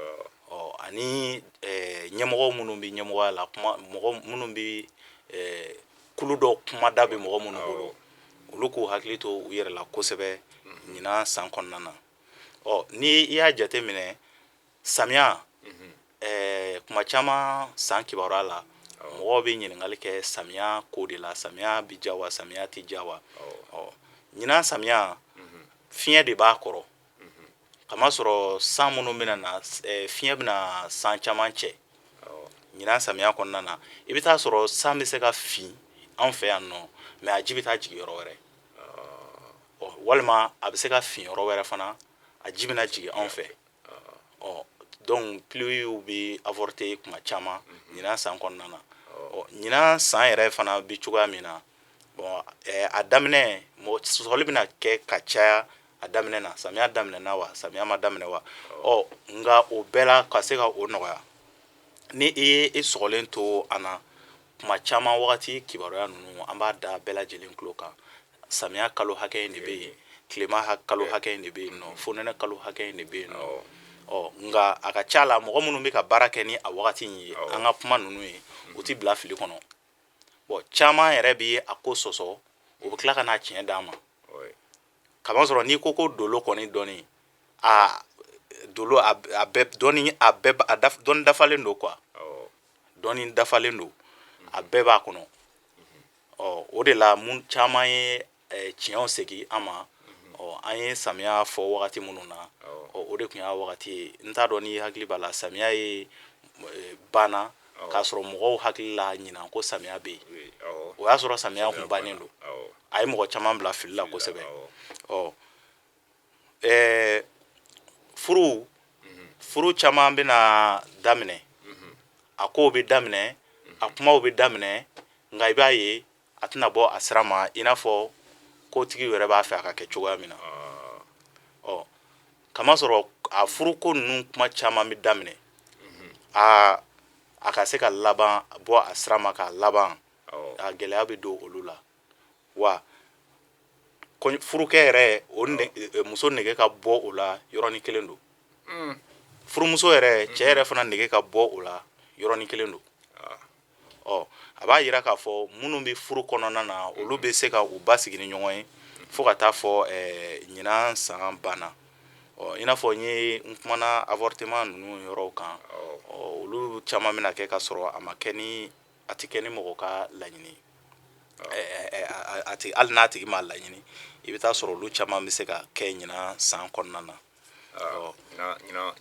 Ɔ, ani ɲɛmɔgɔ minnu bɛ ɲɛmɔgɔya la, kuma mɔgɔ minnu bɛ kulu dɔ kumada bɛ mɔgɔ minnu bolo, olu k'u hakili to u yɛrɛ la kosɛbɛ ɲinan san kɔnɔna na. Ɔ, ni i y'a jate minɛ, samiya, kuma caman san kibaruya la, mɔgɔw bɛ ɲininkali kɛ samiya ko de la: samiya bɛ ja wa, samiya tɛ ja wa? Ɔ, ɲinan samiya, fiɲɛ de b'a kɔrɔ, kamasɔrɔ san minnu bɛna na, fiɲɛ bɛna san caman cɛ. Ɲinan samiya kɔnɔna na, i bɛ taa sɔrɔ san bɛ se ka fin anw fɛ yan nɔ, mais a ji bɛ taa jigin yɔrɔ wɛrɛ. Ɔ, walima a bɛ se ka fin yɔrɔ wɛrɛ fana, a ji bɛna jigin anw fɛ. Ɔ, donc pluie bɛ avorter kuma caman ɲinan san kɔnɔna na. Ɔ, ɲinan san yɛrɛ fana bɛ cogoya min na, bon, a daminɛ, mɔgɔ sɔsɔli bɛna kɛ ka caya a daminɛ na. Samiya daminɛna wa, samiya ma daminɛ wa? Ɔ, nka o bɛɛ la, ka se ka o nɔgɔya, ni i ye i sɔgɔlen to an na kuma caman, wagati kibaruya ninnu, an b'a da bɛɛ lajɛlen tulo kan. Samiya kalo hakɛ in de bɛ yen, tilema kalo hakɛ in de bɛ yen nɔ, fonɛnɛ kalo hakɛ in de bɛ yen nɔ. Ɔ, nka a ka ca la, mɔgɔ minnu bɛ ka baara kɛ ni a wagati in ye, an ka kuma ninnu ye, u ti bila fili kɔnɔ. Bon, caman yɛrɛ bɛ a ko sɔsɔ, o bɛ tila ka n'a tiɲɛ d'an ma. Kamasɔrɔ n'i ko ko dolo kɔni dɔnni, a dolo a bɛɛ dɔnni, a bɛɛ a dɔnni dafalen don quoi. Dɔnni dafalen don, a bɛɛ b'a kɔnɔ. Ɔ, o de la mun caman ye tiɲɛw segin an ma. Ɔ, an ye samiya fɔ wagati minnu na, ɔ, o de tun y'a wagati ye. N t'a dɔn n'i hakili b'a la, samiya ye banna k'a sɔrɔ mɔgɔw hakili la ɲinan ko samiya bɛ yen. O y'a sɔrɔ samiya kun bannen don. A ye mɔgɔ caman bila fili la kosɛbɛ. Ɔ, furu caman bɛna daminɛ, a kow bɛ daminɛ, a kumaw bɛ daminɛ, nka i b'a ye a tɛna bɔ a sira ma i n'a fɔ kotigi yɛrɛ b'a fɛ a ka kɛ cogoya min na. Ɔ, kamasɔrɔ a furuko ninnu kuma caman bɛ daminɛ, a ka se ka laban bɔ a sira ma k'a laban, a gɛlɛya bɛ don olu la. Wa furukɛ yɛrɛ, o muso nege ka bɔ o la yɔrɔnin kelen don. Furumuso yɛrɛ, cɛ yɛrɛ fana nege ka bɔ o la yɔrɔnin kelen don. Ɔ, a b'a yira k'a fɔ minnu bɛ furu kɔnɔna na, olu bɛ se ka u basigi ni ɲɔgɔn ye fo ka taa fɔ ɲinan san banna. Ɔ, i n'a fɔ n ye n kumana avortement ninnu yɔrɔw kan, ɔ, olu caman bɛna kɛ ka sɔrɔ a ma kɛ ni, a tɛ kɛ ni mɔgɔ ka laɲini, a tɛ, hali n'a tigi m'a laɲini, i bɛ taa sɔrɔ olu caman bɛ se ka kɛ ɲinan san kɔnɔna na.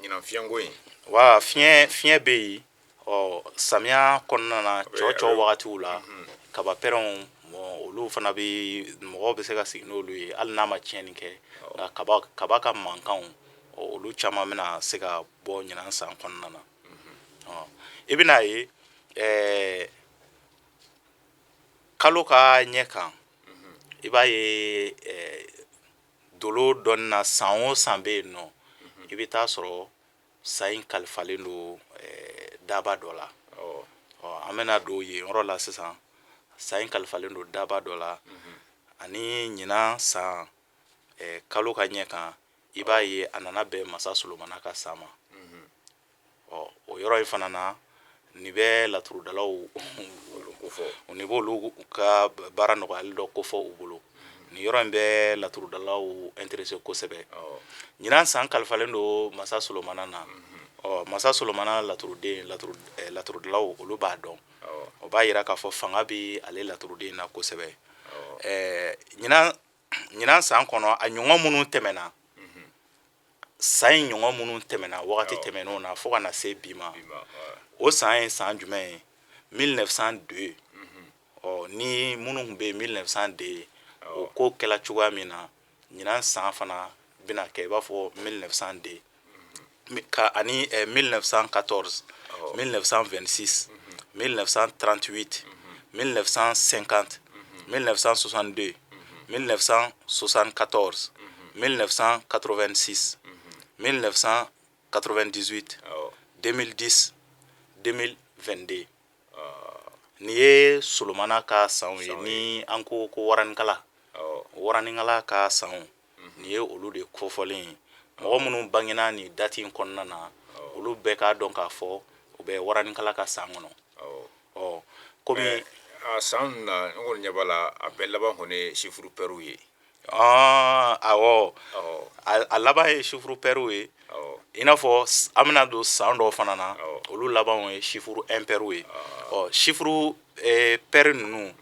Ɲinan fiɲɛko in. Wa fiɲɛ bɛ yen. Ɔ, samiya kɔnɔna na, cɔ wagatiw la, kaba pɛrɛnw, olu fana bɛ, mɔgɔw bɛ se ka sigi n'olu ye hali n'a ma tiɲɛni kɛ. Nka kaba ka mankanw, olu caman bɛna se ka bɔ ɲinan san kɔnɔna na. Ɔ, i bɛna ye kalo ka ɲɛ kan, i b'a ye dolo dɔɔni na, san o san bɛ yen nɔ, i bɛ taa sɔrɔ san in kalifalen don daba dɔ la. Ɔ, an bɛna don yen yɔrɔ la sisan. San in kalifalen don daba dɔ la, ani ɲinan san kalo ka ɲɛ kan, i b'a ye a nana bɛn Masa Solomana ka san ma. Ɔ, o yɔrɔ in fana na, nin bɛ laturudalaw kofɔ, nin b'olu ka baara nɔgɔyali dɔ kofɔ u bolo. Nin yɔrɔ in bɛ laturudalaw intéressé kosɛbɛ. Ɲinan san kalifalen don Masa Solomana na. Ɔ, Masa Solomana laturuden, laturudalaw, olu b'a dɔn. O b'a yira k'a fɔ fanga bɛ ale laturuden na kosɛbɛ. Ɲinan san kɔnɔ, a ɲɔgɔn minnu tɛmɛna, san in ɲɔgɔn minnu tɛmɛna wagati tɛmɛnenw na fo ka na se bi ma, o san ye san jumɛn ye? 1902. Ɔ, ni minnu tun bɛ yen 1902, o ko kɛla cogoya min na, ɲinan san fana bɛna kɛ i b'a fɔ 1902 ka ani 1914, 1926, 1938, 1950, 1962, 1974, 1986, 1998, 2010, 2022. Nin ye Solomana ka sanw ye. Ni an ko ko waranikala, waranikala ka sanw, nin ye olu de kofɔlen ye. Mɔgɔ minnu bangena nin date in kɔnɔna na, olu bɛɛ k'a dɔn k'a fɔ u bɛ waranikala ka san kɔnɔ. Ɔ, komi a san na, n kɔni ɲɛ b'a la, a bɛɛ laban kɔni ye chiffre pairw ye. Awɔ, a laban ye chiffre pairw ye. I n'a fɔ an bɛna don san dɔw fana na, olu labanw ye chiffre impairw ye. Ɔ, chiffre pair ninnu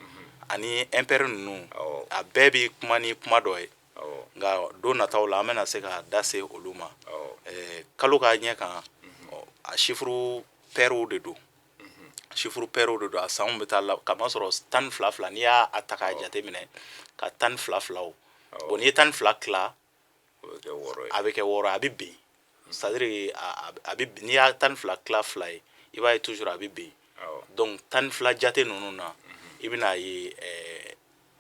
ani impair ninnu, a bɛɛ bɛ kuma ni kuma dɔ ye. Nka don nataw la, an bɛna se ka da se olu ma. Kalo ka ɲɛ kan, a chiffre pairw de don. Chiffre pairw de don. A sanw bɛ taa la, kamasɔrɔ 12 fila, n'i y'a ta k'a jateminɛ ka 12 filaw, bon, n'i ye 12 tila, O bɛ kɛ 6 ye. A bɛ kɛ 6, a bɛ ben. C'est à dire, a bɛ, n'i y'a 12 tila fila ye, i b'a ye toujours a bɛ ben. Donc 12 jate ninnu na, i bɛna ye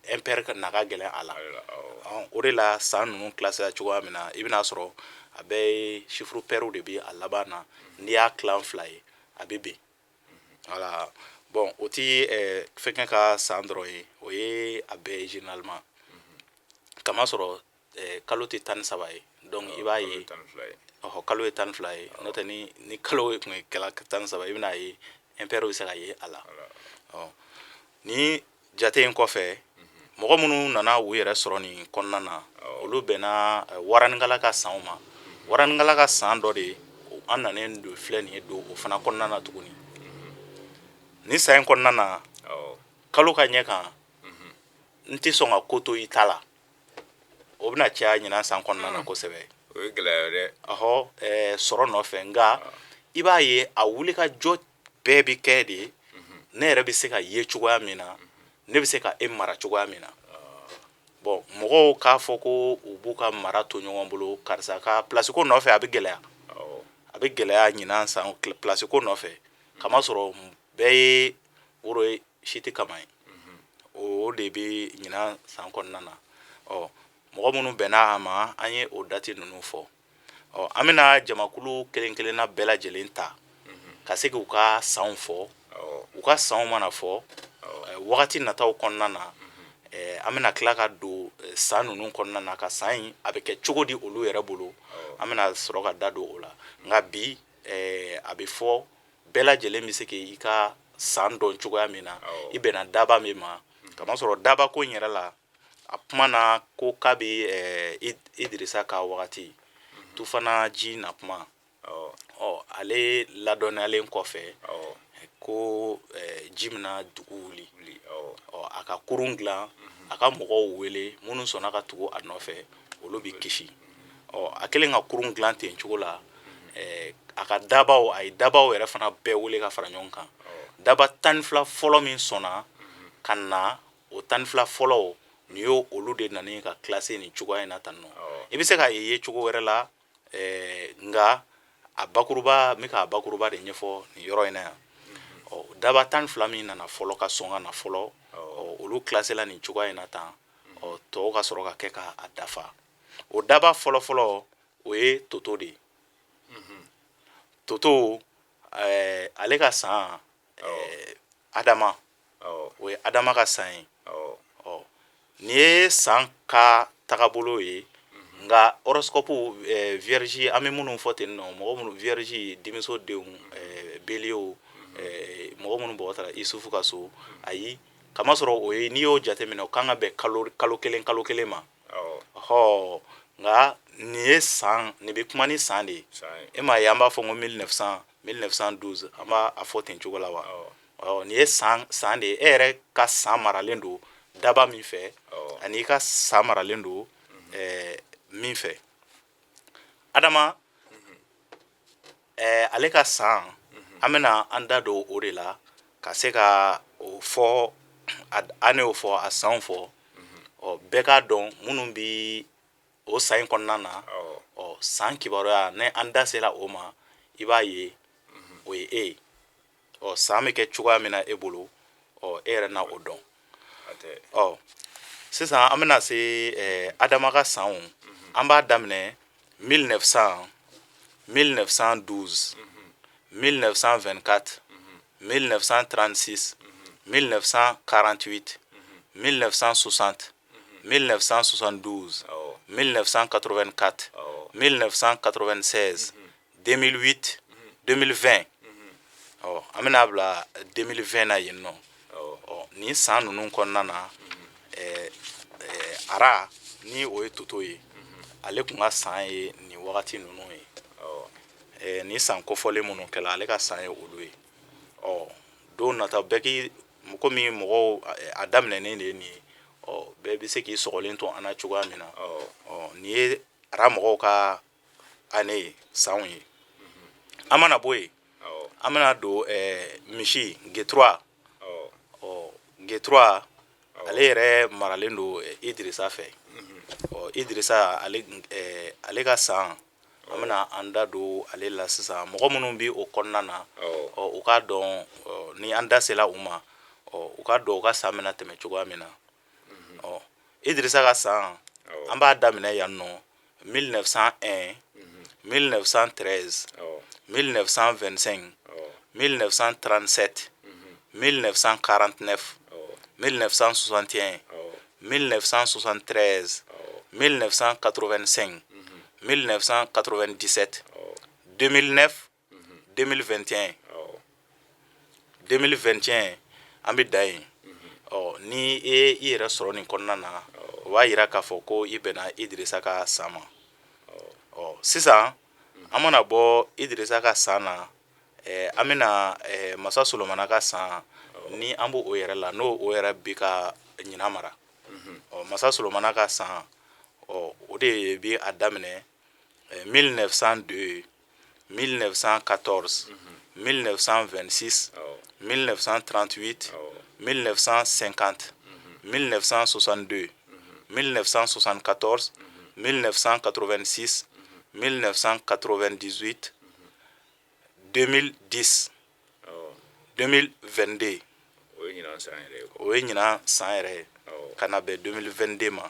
impair ka na ka gɛlɛn a la. Ale la, awɔ. O de la san ninnu classé cogoya min na, i bɛna sɔrɔ a bɛɛ ye chiffre pairw de bɛ a laban na. N'i y'a tilan fila ye, a bɛ ben. Voilà. Bon, o ti fɛnkɛ ka san dɔrɔn ye, o ye a bɛɛ ye généralement, kamasɔrɔ kalo tɛ 13 ye. Donc i b'a Kalo ye 12 ye. Ɔhɔ, kalo ye 12 ye. N'o tɛ, ni kalo tun ye kɛla 13, i bɛna ye impair bɛ se ka ye a la. Ɔ, ni jate in kɔfɛ, mɔgɔ minnu nana u yɛrɛ sɔrɔ nin kɔnɔna na, olu bɛnna waranikala ka sanw ma. Waranikala ka san dɔ de an nanen don filɛ nin ye, don o fana kɔnɔna na tuguni. Ni san in kɔnɔna na, kalo ka ɲɛ kan, n tɛ sɔn ka ko to i ta la, o bɛna caya ɲinan san kɔnɔna na kosɛbɛ. O ye gɛlɛya ye dɛ. Ɔhɔ, sɔrɔ nɔfɛ. Nka i b'a ye a wuli ka jɔ bɛɛ bɛ kɛ de, ne yɛrɛ bɛ se ka ye cogoya min na, ne bɛ se ka e mara cogoya min na. Bon, mɔgɔw k'a fɔ ko u b'u ka mara to ɲɔgɔn bolo, karisa ka place ko nɔfɛ, a bɛ gɛlɛya. A bɛ gɛlɛya ɲinan san place ko nɔfɛ, kamasɔrɔ bɛɛ ye woro ye, si tɛ kama ye. O de bɛ ɲinan san kɔnɔna na. Ɔ, mɔgɔ minnu bɛnna a ma, an ye o date ninnu fɔ. Ɔ, an bɛna jamakulu kelen kelenna bɛɛ lajɛlen ta ka se k'u ka sanw fɔ. U ka sanw mana fɔ, wagati nataw kɔnɔna na, an bɛna tila ka don san ninnu kɔnɔna na, ka san in a bɛ kɛ cogo di olu yɛrɛ bolo, an bɛna sɔrɔ ka da don o la. Nka bi, a bɛ fɔ bɛɛ lajɛlen bɛ se k'i ka san dɔn cogoya min na, i bɛnna daba min ma. Kamasɔrɔ daba ko in yɛrɛ la, a kuma na ko k'a bɛ Idirisa ka wagati tufana ji na kuma. Ɔ, ale ladɔnniyalen kɔfɛ ko ji bɛna dugu wuli, ɔ, a ka kurun dilan, a ka mɔgɔw wele, minnu sɔnna ka tugu a nɔfɛ, olu bɛ kisi. Ɔ, a kɛlen ka kurun dilan ten cogo la, a ka dabaw, a ye dabaw yɛrɛ fana bɛɛ wele ka fara ɲɔgɔn kan. Daba 12 fɔlɔ min sɔnna ka na, o 12 fɔlɔ nin y'o olu de nana ka classer nin cogoya in na tan nɔ. I bɛ se k'a ye cogo wɛrɛ la, nka a bakuruba, n bɛ k'a bakuruba de ɲɛfɔ nin yɔrɔ in na yan. Ɔ, daba 12 min nana fɔlɔ, ka sɔn ka na fɔlɔ, ɔ, olu classé la nin cogoya in na tan. Ɔ, tɔw ka sɔrɔ ka kɛ k'a dafa. O daba fɔlɔ fɔlɔ, o ye Toto de ye. Toto, ale ka san, Adama, o ye Adama ka san ye. Ɔ, nin ye san ka tagabolo ye. Nka horoscope, vierge, an bɛ minnu fɔ ten nɔ, mɔgɔ minnu vierge, denmuso denw, bélier, mɔgɔ minnu bɔgɔ taara Isufu ka so, ayi, kamasɔrɔ o ye, n'i y'o jateminɛ, o kan ka bɛn kalo kalo kelen kalo kelen ma. Ɔhɔ, nka nin ye san, nin bɛ kuma ni san de ye. E m'a ye, an b'a fɔ ko 1900, 1912, an b'a a fɔ ten cogo la wa. Ɔ, nin ye san san de ye. E yɛrɛ ka san maralen don daba min fɛ, ani i ka san maralen don min fɛ. Adama, ale ka san, an bɛna an da don o de la ka se ka o fɔ, an y'o fɔ, a sanw fɔ. Ɔ, bɛɛ k'a dɔn minnu bi o san in kɔnɔna na. Ɔ, san kibaruya, ni an da sera o ma, i b'a ye o ye e ye. Ɔ, san bɛ kɛ cogoya min na e bolo, ɔ, e yɛrɛ na o dɔn. Ɔ, sisan an bɛna se Adama ka sanw. An b'a daminɛ 1900, 1912, 1924, 1936, 1948, 1960, 1972, 1984, 1996, 2008, 2020. Ɔ, an bɛna bila 2020 na yen nɔ. Ɔ, nin san ninnu kɔnɔna na, ara ni o ye Toto ye, ale tun ka san ye nin wagati ninnu ye. Nin san kofɔlen minnu kɛla, ale ka san ye olu ye. Ɔ, don nata bɛɛ k'i komi mɔgɔw a daminɛnen de ye nin ye. Ɔ, bɛɛ bɛ se k'i sɔgɔlen to an na cogoya min na. Ɔ, nin ye ara mɔgɔw ka année ye, sanw ye. An mana bɔ yen, An bɛna don misi G3. Ɔ, G3, ale yɛrɛ maralen don Idirisa fɛ. Ɔ, Idirisa, ale ka san, an bɛna an da don ale la sisan. Mɔgɔ minnu bɛ o kɔnɔna na, ɔ, u k'a dɔn, ni an da sela u ma, ɔ, u k'a dɔn u ka san bɛna tɛmɛ cogoya min na. Ɔ, Idirisa ka san, an b'a daminɛ yan nɔ 1901, 1913, 1925, 1937, 1949, 1961, 1973, 1985, 1997, 2009, 2021. 2021, an bɛ dan yen. Ɔ, ni e i yɛrɛ sɔrɔ nin kɔnɔna na, o b'a yira k'a fɔ ko i bɛnna Idirisa ka san ma. Ɔ, sisan an mana bɔ Idirisa ka san na, an bɛna Masa Solomana ka san, ni an b'o o yɛrɛ la, n'o o yɛrɛ bi ka ɲinan mara. Ɔ, Masa Solomana ka san, ɔ, o de bi a daminɛ 1902, 1914, 1926, 1938, 1950, 1962, 1974, 1986, 1998, 2010, 2022. O ye ɲinan san yɛrɛ ye. O ye ɲinan san yɛrɛ ye, ka na bɛn 2022 ma.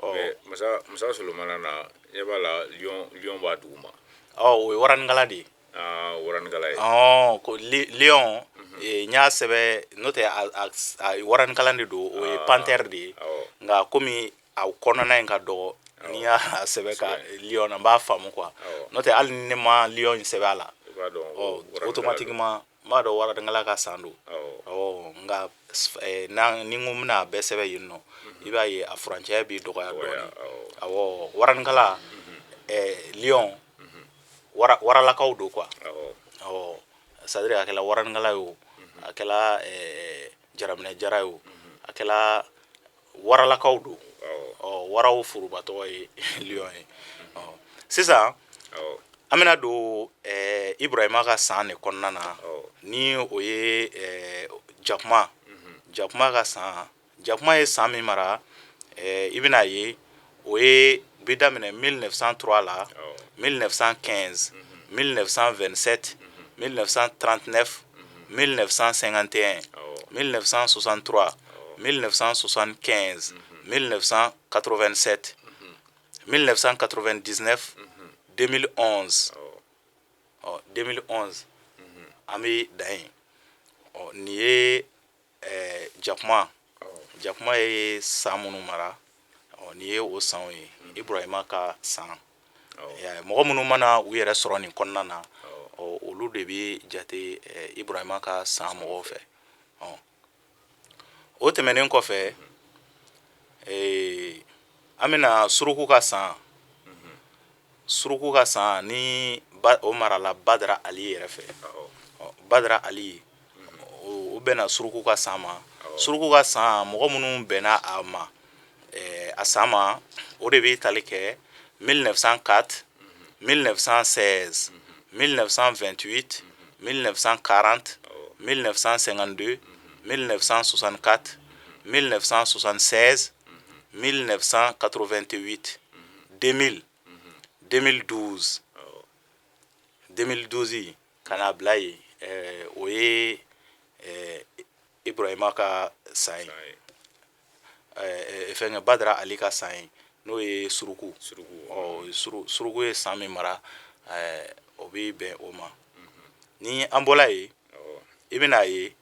Mais Masa Solomana na, ɲɛ b'a la, lion b'a duguma. Ɔ, o ye waranikala de ye. Aa, waranikala ye. Ɔ, ko lion, n y'a sɛbɛ, n'o tɛ a waranikala de don, o ye panthère de ye. Nka komi a kɔnɔna in ka dɔgɔ, n'i y'a sɛbɛ ka lion na, n b'a faamu quoi. N'o tɛ, hali ni ne ma lion in sɛbɛn a la, I b'a dɔn. Ɔ, automatiquement n b'a dɔn waranikala ka san don. Ɔ, nka ni n ko n bɛna a bɛɛ sɛbɛn yen nɔ, i b'a ye a furancɛ b'i dɔgɔya dɔɔnin. Awɔ, waranikala, lion, waralakaw don quoi. Awɔ, c'est à dire a kɛla waranikala ye o, a kɛla jaraminɛ jara ye o, a kɛla waralakaw don. Ɔ, waraw foroba tɔgɔ ye lion ye. Ɔ, sisan an bɛna don Ibrahima ka san de kɔnɔna na, ni o ye jakuma. Jakuma ka san, jakuma ye san min mara, i bɛna ye o ye bi daminɛ 1903 la, 1915, 1927, 1939, 1951, 1963, 1975, 1987, 1999, 2011. Ɔ, 2011, an bɛ dan yen. Ɔ, nin ye jakuma. Jakuma ye san minnu mara, ɔ, nin ye o sanw ye, Ibrahima ka san. Mɔgɔ minnu mana u yɛrɛ sɔrɔ nin kɔnɔna na, ɔ, olu de bɛ jate Ibrahima ka san mɔgɔw fɛ. Ɔ, o tɛmɛnen kɔfɛ, an bɛna suruku ka san. Suruku ka san ni o marala Badara Ali yɛrɛ fɛ. Badara Ali, o bɛnna suruku ka san ma. Suruku ka san, mɔgɔ minnu bɛnna a ma, a san ma, o de bɛ tali kɛ 1904, 1916, 1928, 1940, 1952, 1964, 1976, 1988, 2000, 2012. 2012 ka n'a bila yen, o ye Ibrahima ka san ye, fɛnkɛ, Badara Ali ka san ye, n'o ye suruku. Ɔ, suruku ye san min mara, o bɛ bɛn o ma. Ni an bɔla yen, i bɛn'a ye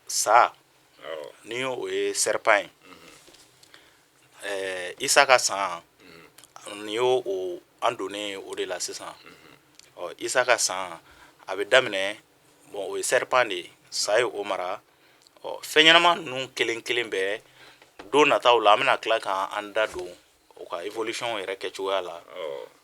sa, ni o ye serpent ye, Isa ka san, nin y'o o an donnen o de la sisan. Ɔ, Isa ka san, a bɛ daminɛ, bon, o ye serpent de ye, sa ye o mara. Ɔ, fɛn ɲɛnama ninnu kelen kelen bɛɛ, don nataw la, an bɛna tila k'an da don u ka évolution yɛrɛ kɛcogoya la,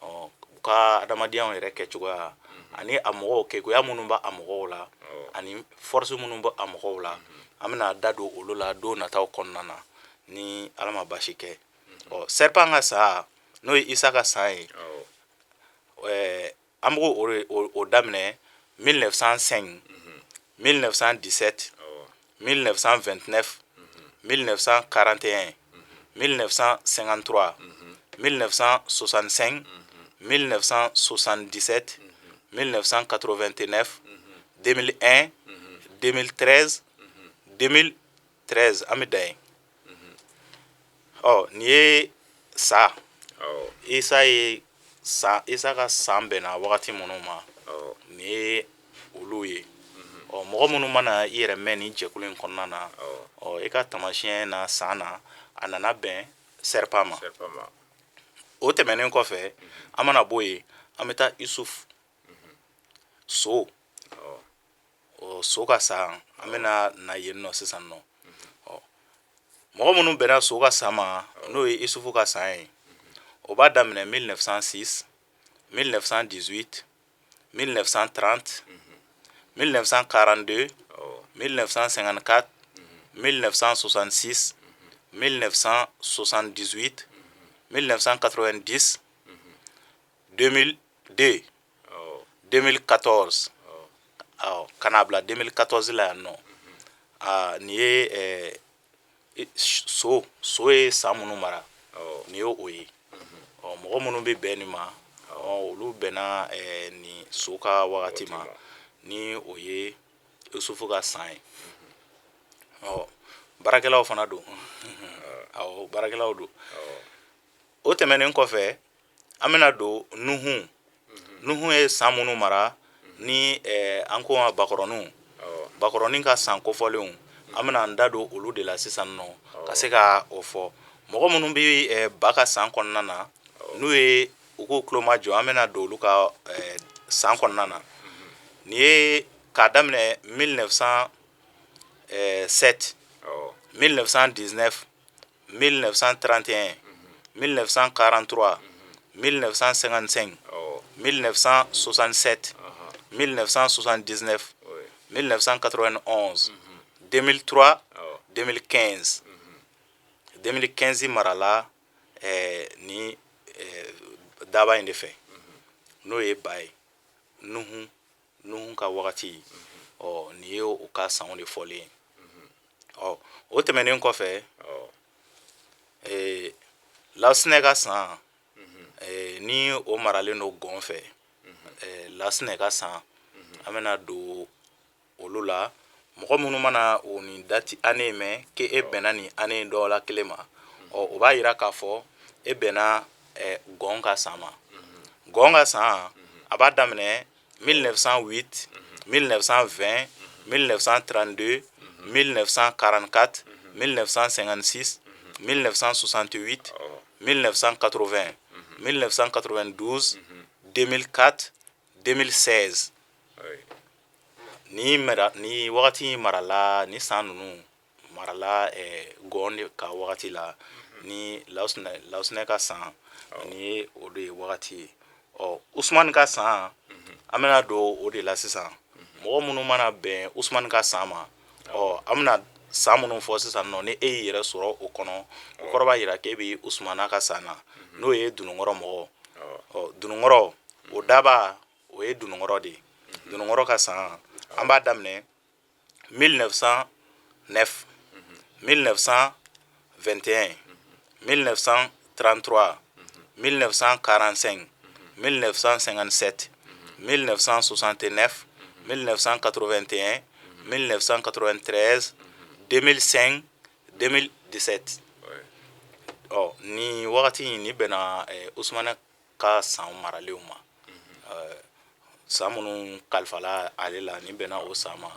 ɔ, u ka adamadenyaw yɛrɛ kɛcogoya, ani a mɔgɔw keguya minnu b'a a mɔgɔw la, ani force minnu bɛ a mɔgɔw la, an bɛna da don olu la don nataw kɔnɔna na, ni Ala ma baasi kɛ. Ɔ, serpent ka sa, n'o ye Isa ka san ye, an b'o o daminɛ 1905, 1917, 1929, 1941, 1953, 1965, 1977, 1989, 2001, 2013, 2013. An bɛ dan yen. Ɔ, nin ye sa Isa ye san, Isa ka san bɛnna wagati minnu ma, nin ye olu ye. Ɔ, mɔgɔ minnu mana i yɛrɛ mɛn nin jɛkulu in kɔnɔna na, ɔ, i ka taamasiyɛn na san na, a nana bɛn serpent ma. O tɛmɛnen kɔfɛ, an mana bɔ yen, an bɛ taa Isuf, so. Ɔ, so ka san, an bɛna na yen nɔ sisan nɔ. Ɔ, mɔgɔ minnu bɛnna so ka san ma, n'o ye Isufu ka san ye, o b'a daminɛ 1906, 1918, 1930, 1942, 1954, 1966, 1978, 1990, 2002, 2014, awɔ, ka n'a bila 2014 la yan nɔ. Aa, nin ye so ye san minnu mara, nin ye o ye. Ɔ, mɔgɔ minnu bɛ bɛn nin ma, ɔ, olu bɛnna nin so ka wagati ma, ni o ye Yusufu ka san ye. Ɔ, baarakɛlaw fana don. Awɔ, baarakɛlaw don. O tɛmɛnen kɔfɛ, an bɛna don Nuhu. Nuhu ye san minnu mara, ni an ko ma bakɔrɔninw, bakɔrɔnin ka san kofɔlenw, an bɛna an da don olu de la sisan nɔ, ka se ka o fɔ. Mɔgɔ minnu bɛ ba ka san kɔnɔna na, n'u ye u k'u tulo majɔ, an bɛna don olu ka san kɔnɔna na. Nin ye k'a daminɛ 1907, 1919, 1931, 1943, 1955, 1967, 1979, 1991, 2003, 2015. 2015 marala ni daba in de fɛ, n'o ye ba ye, Nuhu. Nuhu ka wagati, ɔ, nin ye o ka sanw de fɔlen ye. Ɔ, o tɛmɛnen kɔfɛ, Lasinɛ ka san, ni o maralen don gɔn fɛ, Lasinɛ ka san, an bɛna don olu la. Mɔgɔ minnu mana o nin date année mɛn k'e bɛnna nin année dɔ la kelen ma, ɔ, o b'a yira k'a fɔ e bɛnna gɔn ka san ma. Gɔn ka san, a b'a daminɛ 1908, 1920, 1932, 1944, 1956, 1968, 1980, 1992, 2004, 2016. Ni mara ni wagati marala, ni san ninnu marala gɔn de ka wagati la, ni Lawusinɛ ka san, ni ye o de ye wagati ye. Ɔ, Usumani ka san, an bɛna don o de la sisan. Mɔgɔ minnu mana bɛn Usumani ka san ma, ɔ, an bɛna san minnu fɔ sisan nɔ, ni e y'i yɛrɛ sɔrɔ o kɔnɔ, o kɔrɔ b'a jira k'e bɛ Usumana ka san na, n'o ye dununkɔrɔ mɔgɔ. Ɔ, dununkɔrɔ, o daba, o ye dununkɔrɔ de ye. Dununkɔrɔ ka san, an b'a daminɛ 1909, 1921, 1933, 1945, 1957, 1969, 1981, 1993, 2005, 2017. Ɔ, nin wagati in, nin bɛnna Usumana ka san maralenw ma, san minnu kalifala ale la, nin bɛnna o san ma.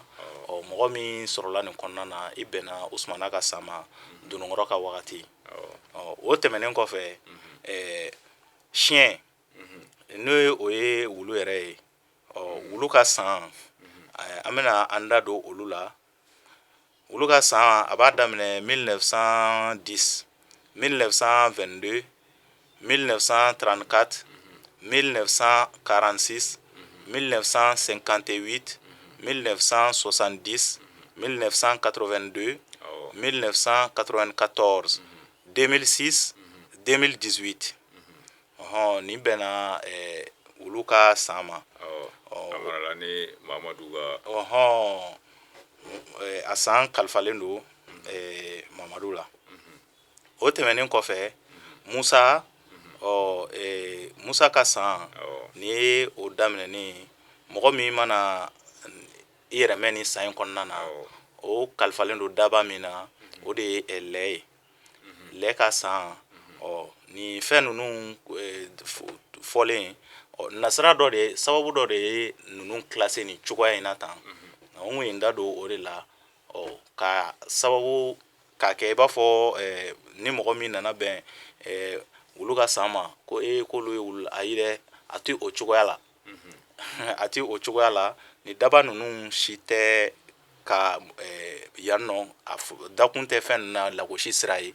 Ɔ, mɔgɔ min sɔrɔla nin kɔnɔna na, i bɛnna Usumana ka san ma, dununkɔrɔ ka wagati. Ɔ, o tɛmɛnen kɔfɛ, siɲɛ, n'o ye o ye wulu yɛrɛ ye. Ɔ, wulu ka san, an bɛna an da don olu la. Wulu ka san, a b'a daminɛ 1910, 1922, 1934, 1946, 1958, 1970, 1982, 1994, 2006, 2018. Ɔhɔn, nin bɛnna wulu ka san ma. An marala ni Mamadu ka. Ɔhɔn, a san kalifalen don Mamadu la. O tɛmɛnen kɔfɛ, Musa, ɔ Musa ka san, nin ye o daminɛnen. Mɔgɔ min mana i yɛrɛ mɛn nin san in kɔnɔna na, o kalifalen don daba min na, o de ye lɛ ye, lɛ ka san. Ɔ nin fɛn ninnu fɔlen, ɔ nasira dɔ de, sababu dɔ de ye ninnu classé nin cogoya in na tan. N kun ye n da don o de la, ɔ ka sababu k'a kɛ i b'a fɔ ni mɔgɔ min nana bɛn olu ka san ma, ko ee, k'olu ye wulu. Ayi dɛ, a tɛ o cogoya la, a tɛ o cogoya la. Ni daba ninnu si tɛ ka yan nɔ, a dakun tɛ fɛn ninnu na lagosi sira ye.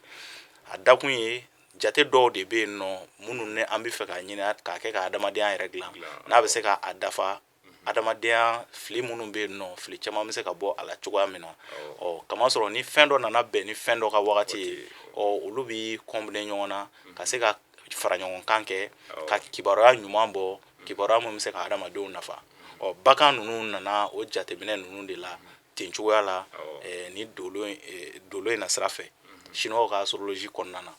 A dakun ye jate dɔw de bɛ yen nɔ minnu ni an bɛ fɛ ka ɲini k'a kɛ ka adamadenya yɛrɛ dilan, n'a bɛ se ka a dafa adamadenya. Fili minnu bɛ yen nɔ, fili caman bɛ se ka bɔ a la cogoya min na. Ɔ kamasɔrɔ ni fɛn dɔ nana bɛn ni fɛn dɔ ka wagati ye, ɔ olu bɛ combiner ɲɔgɔn na ka se ka fara ɲɔgɔn kan kɛ ka kibaruya ɲuman bɔ, kibaruya min bɛ se ka adamadenw nafa. Ɔ bagan ninnu nana o jateminɛ ninnu de la ten cogoya la, ni dolo in na sira fɛ, chinois ka astrologie kɔnɔna na.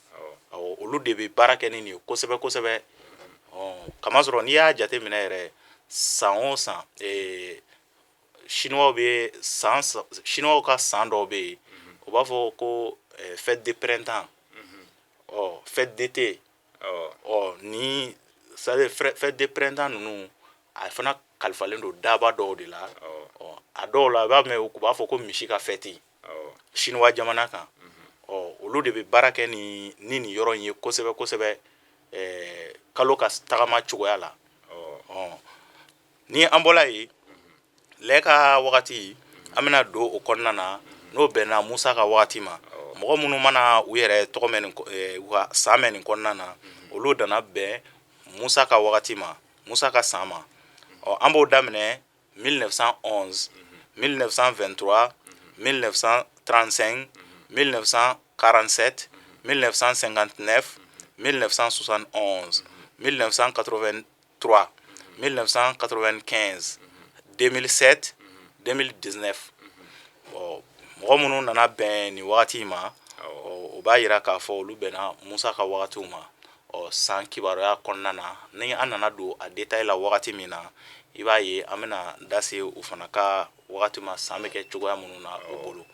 Awɔ, olu de bɛ baara kɛ ni nin ye kosɛbɛ kosɛbɛ. Ɔ kamasɔrɔ n'i y'a jateminɛ yɛrɛ, san o san, chinois bɛ san, chinois ka san dɔw bɛ yen, u b'a fɔ ko fête de printemps, ɔ fête d'été. Ɔ ni c'est à dire fête de printemps ninnu, a fana kalifalen don daba dɔw de la. Ɔ a dɔw la, i b'a mɛn u b'a fɔ ko misi ka fête chinois jamana kan. Ɔ olu de bɛ baara kɛ ni nin yɔrɔ in ye kosɛbɛ kosɛbɛ, kalo ka tagama cogoya la. Ɔ ni an bɔla yen, lɛ ka wagati, an bɛna don o kɔnɔna na, n'o bɛnna Musa ka wagati ma. Mɔgɔ minnu mana u yɛrɛ tɔgɔ mɛn nin, u ka san mɛn nin kɔnɔna na, olu nana bɛn Musa ka wagati ma, Musa ka san ma. Ɔ an b'o daminɛ 1911, 1923, 1935, 1947, 1959, 1971, 1983, 1995, 2007, 2019. Ɔ mɔgɔ minnu nana bɛn nin wagati in ma, o b'a yira k'a fɔ olu bɛnna Musa ka wagatiw ma. Ɔ san kibaruya kɔnɔna na, ni an nana don a détail la wagati min na, i b'a ye an bɛna da se u fana ka wagati ma, san bɛ kɛ cogoya minnu na u bolo.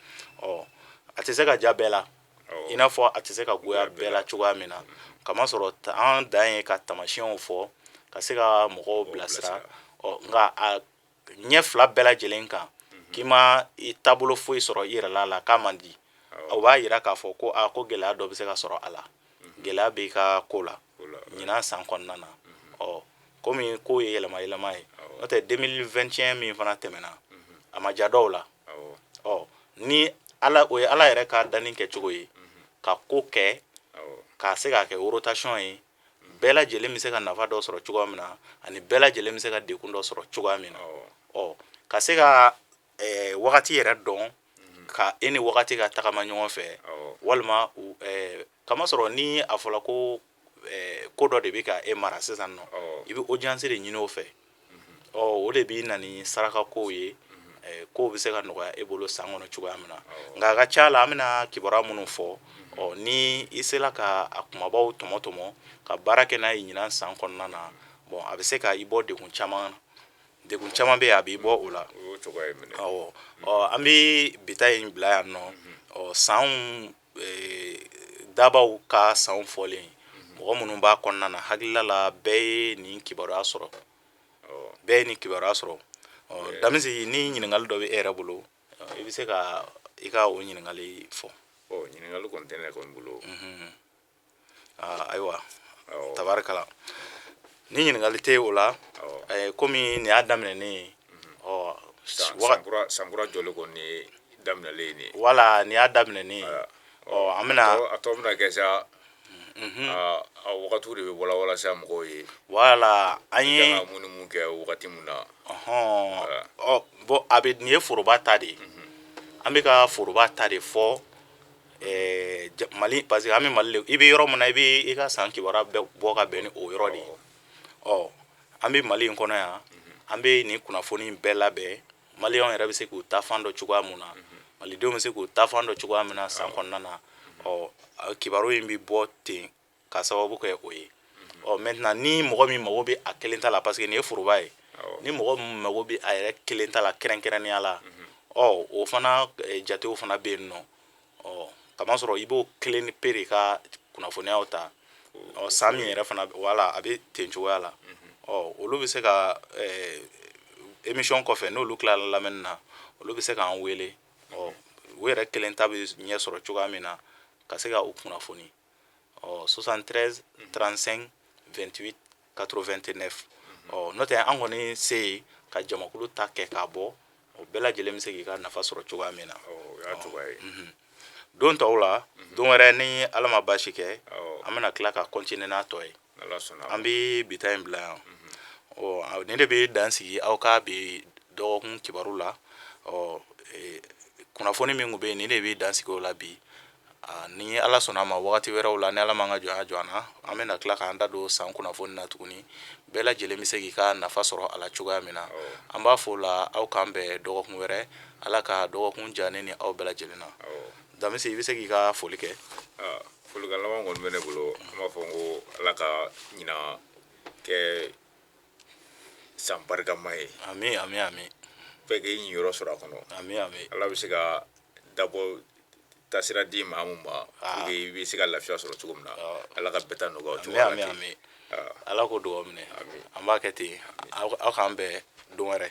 Ɔ a tɛ se ka ja bɛɛ la, i n'a fɔ a tɛ se ka goya bɛɛ la cogoya min na. Kamasɔrɔ an dan ye ka tamasiyɛnw fɔ ka se ka mɔgɔw bilasira. Ɔ nka a ɲɛ fila bɛɛ lajɛlen kan, k'i ma i taabolo foyi sɔrɔ i yɛrɛ la k'a man di, o b'a yira k'a fɔ ko aa, ko gɛlɛya dɔ bɛ se ka sɔrɔ a la, gɛlɛya b'i ka ko la ɲinan san kɔnɔna na. Ɔ komi ko ye yɛlɛma yɛlɛma ye, n'o tɛ 2021 min fana tɛmɛna, a ma ja dɔw la. Ɔ ni ala, o ye Ala yɛrɛ ka danni kɛcogo ye, ka ko kɛ k'a se k'a kɛ rotation ye, bɛɛ lajɛlen bɛ se ka nafa dɔ sɔrɔ cogoya min na, ani bɛɛ lajɛlen bɛ se ka degun dɔ sɔrɔ cogoya min na. Ɔ ka se ka wagati yɛrɛ dɔn, ka e ni wagati ka tagama ɲɔgɔn fɛ, walima kamasɔrɔ ni a fɔra ko ko dɔ de bɛ ka e mara sisan nɔ, i bɛ audience de ɲini o fɛ. Ɔ o de bɛ na ni saraka kow ye, kow bɛ se ka nɔgɔya e bolo san kɔnɔ cogoya min na. Nka a ka ca la, an bɛna kibaruya minnu fɔ, ɔ ni i sera ka a kumabaw tɔmɔ tɔmɔ ka baara kɛ n'a ye ɲinan san kɔnɔna na, bon a bɛ se ka i bɔ degun caman na. Degun caman bɛ yen, a b'i bɔ o la. Awɔ, ɔ an bɛ bi ta in bila yan nɔ. Ɔ sanw, dabaw ka sanw fɔlen, mɔgɔ minnu b'a kɔnɔna na, hakilila la bɛɛ ye nin kibaruya sɔrɔ, bɛɛ ye nin kibaruya sɔrɔ. Ɔ Damisi, ni ɲininkali dɔ bɛ e yɛrɛ bolo, i bɛ se ka i ka o ɲininkali fɔ. Ɔ ɲininkali kɔni tɛ ne kɔni bolo. Ayiwa, tabarikala, ni ɲininkali tɛ o la, komi nin y'a daminɛnen ye. Ɔ sankura jɔlen kɔni daminɛlen ye nin ye. Wala, nin y'a daminɛnen ye. Ɔ an bɛna a tɔ bɛna kɛ sa, a wagatiw de bɛ walawala sa mɔgɔw ye. Wala, an ye kan ka mun ni mun kɛ wagati mun na. Ɔhɔn, ɔ bon, a bɛ nin ye foroba ta de ye, an bɛ ka foroba ta de fɔ Mali, parce que an bɛ Mali de, i bɛ yɔrɔ min na, i bɛ i ka san kibaruya bɛɛ bɔ ka bɛn ni o yɔrɔ de ye. Ɔ an bɛ Mali in kɔnɔ yan. An bɛ nin kunnafoni bɛɛ labɛn, maliyɛnw yɛrɛ bɛ se k'u ta fan dɔn cogoya mun na, malidenw bɛ se k'u ta fan dɔn cogoya min na san kɔnɔna na. Ɔ, kibaru in bɛ bɔ ten ka sababu kɛ o ye. Ɔ, maintenant, ni mɔgɔ min mago bɛ a kelen ta la, parce que nin ye foroba ye, ni mɔgɔ min mago bɛ a yɛrɛ kelen ta la kɛrɛnkɛrɛnnenya la, ɔ, o fana jatew fana bɛ yen nɔ. Ɔ, kamasɔrɔ i b'o kelen pe de ka kunnafoniyaw ta. Ɔ, san min yɛrɛ fana, wala a bɛ ten cogoya la. Ɔ, olu bɛ se ka émission kɔfɛ, n'olu tilala lamɛnni na, olu bɛ se k'an wele. Ɔ, u yɛrɛ kelen ta bɛ ɲɛ sɔrɔ cogoya min na ka se ka u kunnafoni. Ɔ, 73 35 28 89. Ɔ, n'o tɛ, an kɔni se ye ka jamakulu ta kɛ k'a bɔ, o bɛɛ lajɛlen bɛ se k'i ka nafa sɔrɔ cogoya min na. O y'a cogoya ye. Don tɔw la, don wɛrɛ, ni Ala ma baasi kɛ, an bɛna tila ka continuer n'a tɔ ye. Ala sɔnna. An bɛ bi ta in bila yan. Ɔ, nin de bɛ dan sigi aw ka bi dɔgɔkun kibaru la. Ɔ, kunnafoni min tun bɛ yen, nin de bɛ dan sigi o la bi. Ni Ala sɔnna a ma, wagati wɛrɛw la, ni Ala m'an ka jɔnya jɔ an na, an bɛna tila k'an da don san kunnafoni na tuguni, bɛɛ lajɛlen bɛ se k'i ka nafa sɔrɔ a la cogoya min na. An b'a fɔ o la, aw k'an bɛn dɔgɔkun wɛrɛ. Ala ka dɔgɔkun diya ne ni aw bɛɛ lajɛlen na. Damisi, i bɛ se k'i ka foli kɛ. Folikan laban kɔni bɛ ne bolo. An b'a fɔ n ko Ala ka ɲinan kɛ san barikama ye. Ami, ami, ami. Bɛɛ k'i ɲiyɔrɔ sɔrɔ a kɔnɔ. Ami, ami. Ala bɛ se ka dabɔ tasira di maa mun ma pour que i bɛ se ka lafiya sɔrɔ cogo min na, Ala ka bɛɛ ta nɔgɔya o cogoya la. Ami, ami. Ala k'o dugawu minɛ. An b'a kɛ ten. Aw k'an bɛn don wɛrɛ.